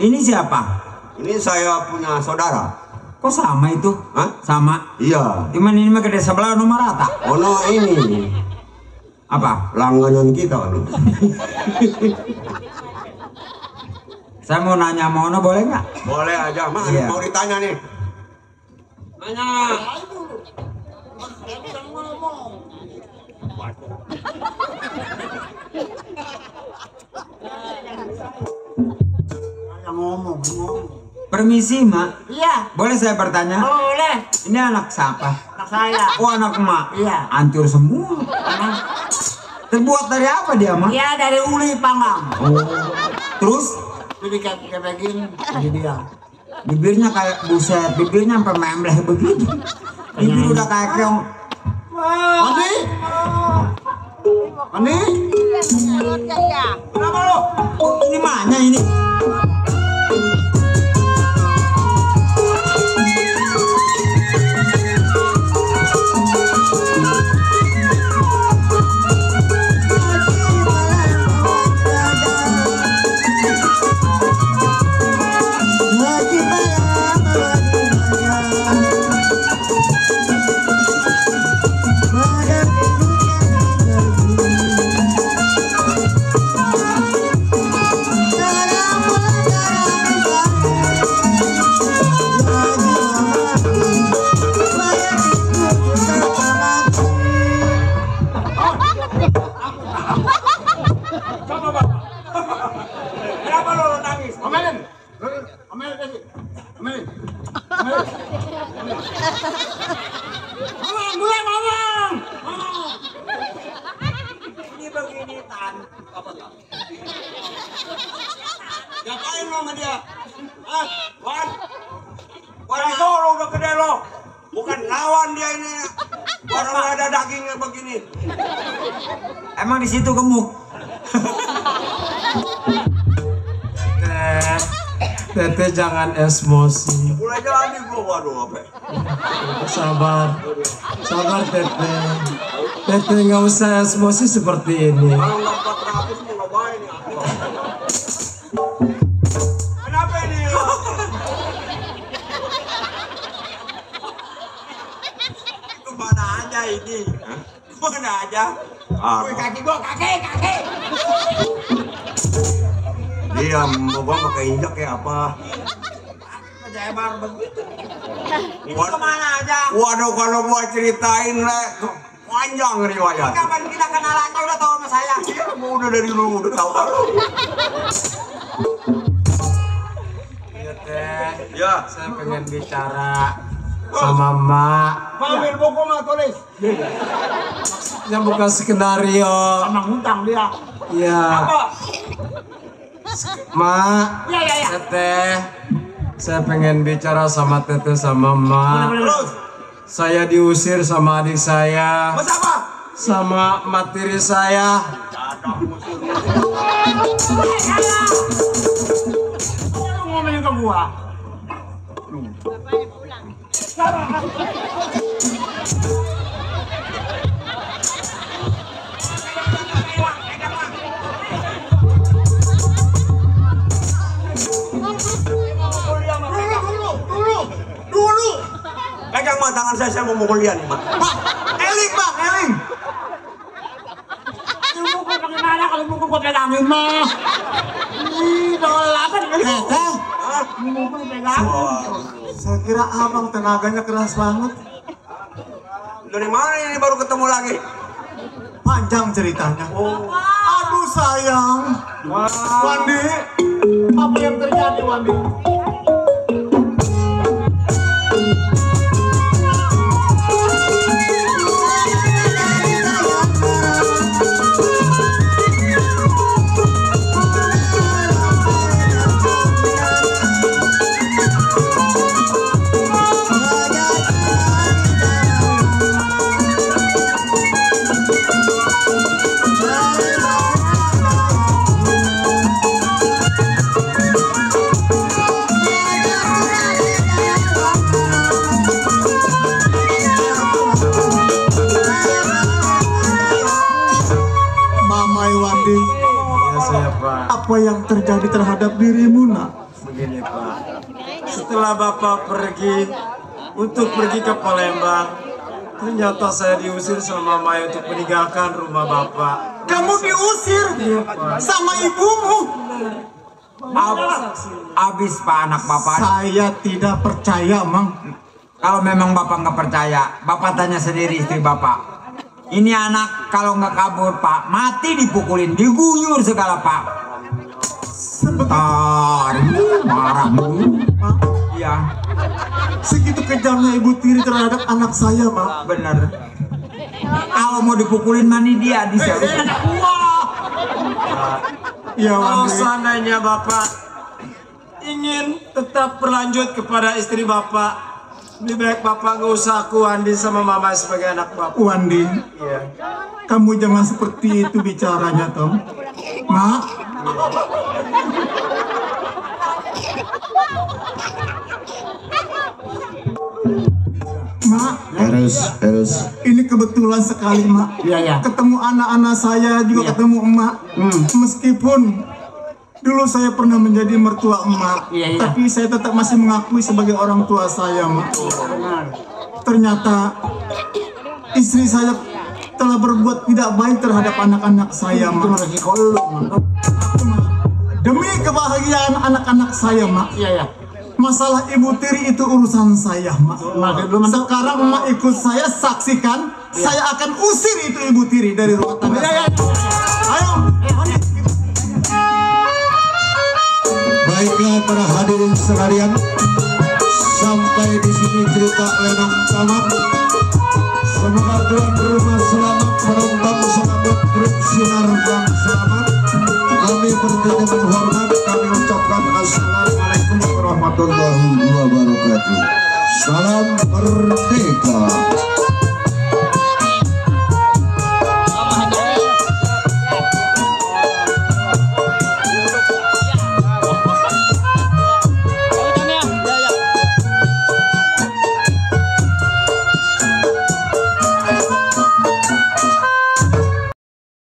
Ini siapa? Ini saya punya saudara. Kok sama itu? Hah? Sama. Iya. Cuman ini mah gede sebelah nomor rata. Oh no, ini Apa? langganan kita nih. Saya mau nanya Mono boleh nggak? Boleh aja, Mas. Iya. Mau ditanya nih. Nanya. Ngomong. Permisi Mak, Iya, boleh saya bertanya? boleh. Ini anak siapa? Anak saya. Oh anak Mak. Iya. Hancur semua. Terbuat dari apa dia Mak? Iya, dari uli panggang. Terus Jadi kayak begini, ini dia. bibirnya kayak buset, bibirnya sampai membleh begitu. Bibir udah kayak keong. Ani? Ani? Kenapa lo? Ini mana ini? Kenapa lo nangis? Omelin. Omelin tadi. Omelin. Ngomong, gue ngomong. Ini begini Tan. Apa Tan? Ngapain lo sama dia? Hah? Wan? Wan itu lo udah gede lo. Bukan lawan dia ini. Orang nggak ada dagingnya begini. Emang di situ gemuk. Tete jangan emosi. Mulai jadi gua, waduh apa? Sabar Tete. Tete nggak usah emosi seperti ini. Kalau nggak 400 mau ngapain ya? Kenapa ini? Kemana aja ini? Mana aja. Wih, kaki gua, kaki. Dia mau gua pakai injak kayak apa? Saya baru begitu. Itu Waduh. kemana aja? Waduh, kalau gua ceritain lah panjang riwayat. Kapan kita kenalan? Kau udah tahu sama saya? Iya, gua udah dari dulu udah tahu. Iya teh, Ya, saya pengen bicara sama Mak. Ambil buku mah tulis. Yang bukan skenario. Sama ngutang dia. Iya. Mak. Ya. Teteh, saya pengen bicara sama Teteh sama Mak. terus Saya diusir sama adik saya, mas apa? sama materi saya. Lu ngomongin ke gua. Dulu. Pegang mah tangan saya mau mukul dia nih, Mak. Eling bang, eling. Ilmu gua bagaimana kalau ilmu gua pegangin mah? Ih, dolapan kali. Ilmu gua pegangin. Saya kira abang tenaganya keras banget. Dari mana ini baru ketemu lagi? Panjang ceritanya. Aduh sayang. Wandi, Apa yang terjadi, Wandi? Mamai Wandi, Ya saya Pak. apa yang terjadi terhadap dirimu nak? Begini Pak. Setelah Bapak pergi pergi ke Palembang, ternyata saya diusir sama Maya untuk meninggalkan rumah Bapak. Kamu diusir sama ibumu. Abis Pak anak Bapak. Saya tidak percaya, Mang. Kalau memang Bapak nggak percaya, Bapak tanya sendiri istri Bapak. Ini anak kalau nggak kabur Pak, mati dipukulin, diguyur segala Pak. Sebentar, marah mulu. Iya, Segitu kejamnya Ibu Tiri terhadap anak saya, Mang. bener. Kalau mau dipukulin mani dia di sini. Ya Kalau Wandi. seandainya Bapak ingin tetap berlanjut kepada istri Bapak, lebih baik Bapak nggak usah aku Andi sama Mama sebagai anak Bapak. Wandi, Iya. kamu jangan seperti itu bicaranya, Tom. Mak, Mak, Harus. ini kebetulan sekali, Mak. Iya. Ketemu anak-anak saya juga ketemu emak. Meskipun dulu saya pernah menjadi mertua emak, Iya. tapi saya tetap masih mengakui sebagai orang tua saya, Mak. Ternyata istri saya telah berbuat tidak baik terhadap anak-anak saya, Mak. Demi kebahagiaan anak-anak saya, Mak. Iya. Masalah Ibu Tiri itu urusan saya, Mak. Sekarang Mak ikut saya, saksikan. Saya akan usir itu Ibu Tiri dari rumah tangga saya. Ayo. Baiklah para hadirin sekalian, sampai di sini cerita Lenong tamat. Semoga tuan rumah selamat, penumpang selamat, grup sinar bang selamat. Kami berterima hormat, kami ucapkan assalamualaikum warahmatullahi wabarakatuh. Salam merdeka.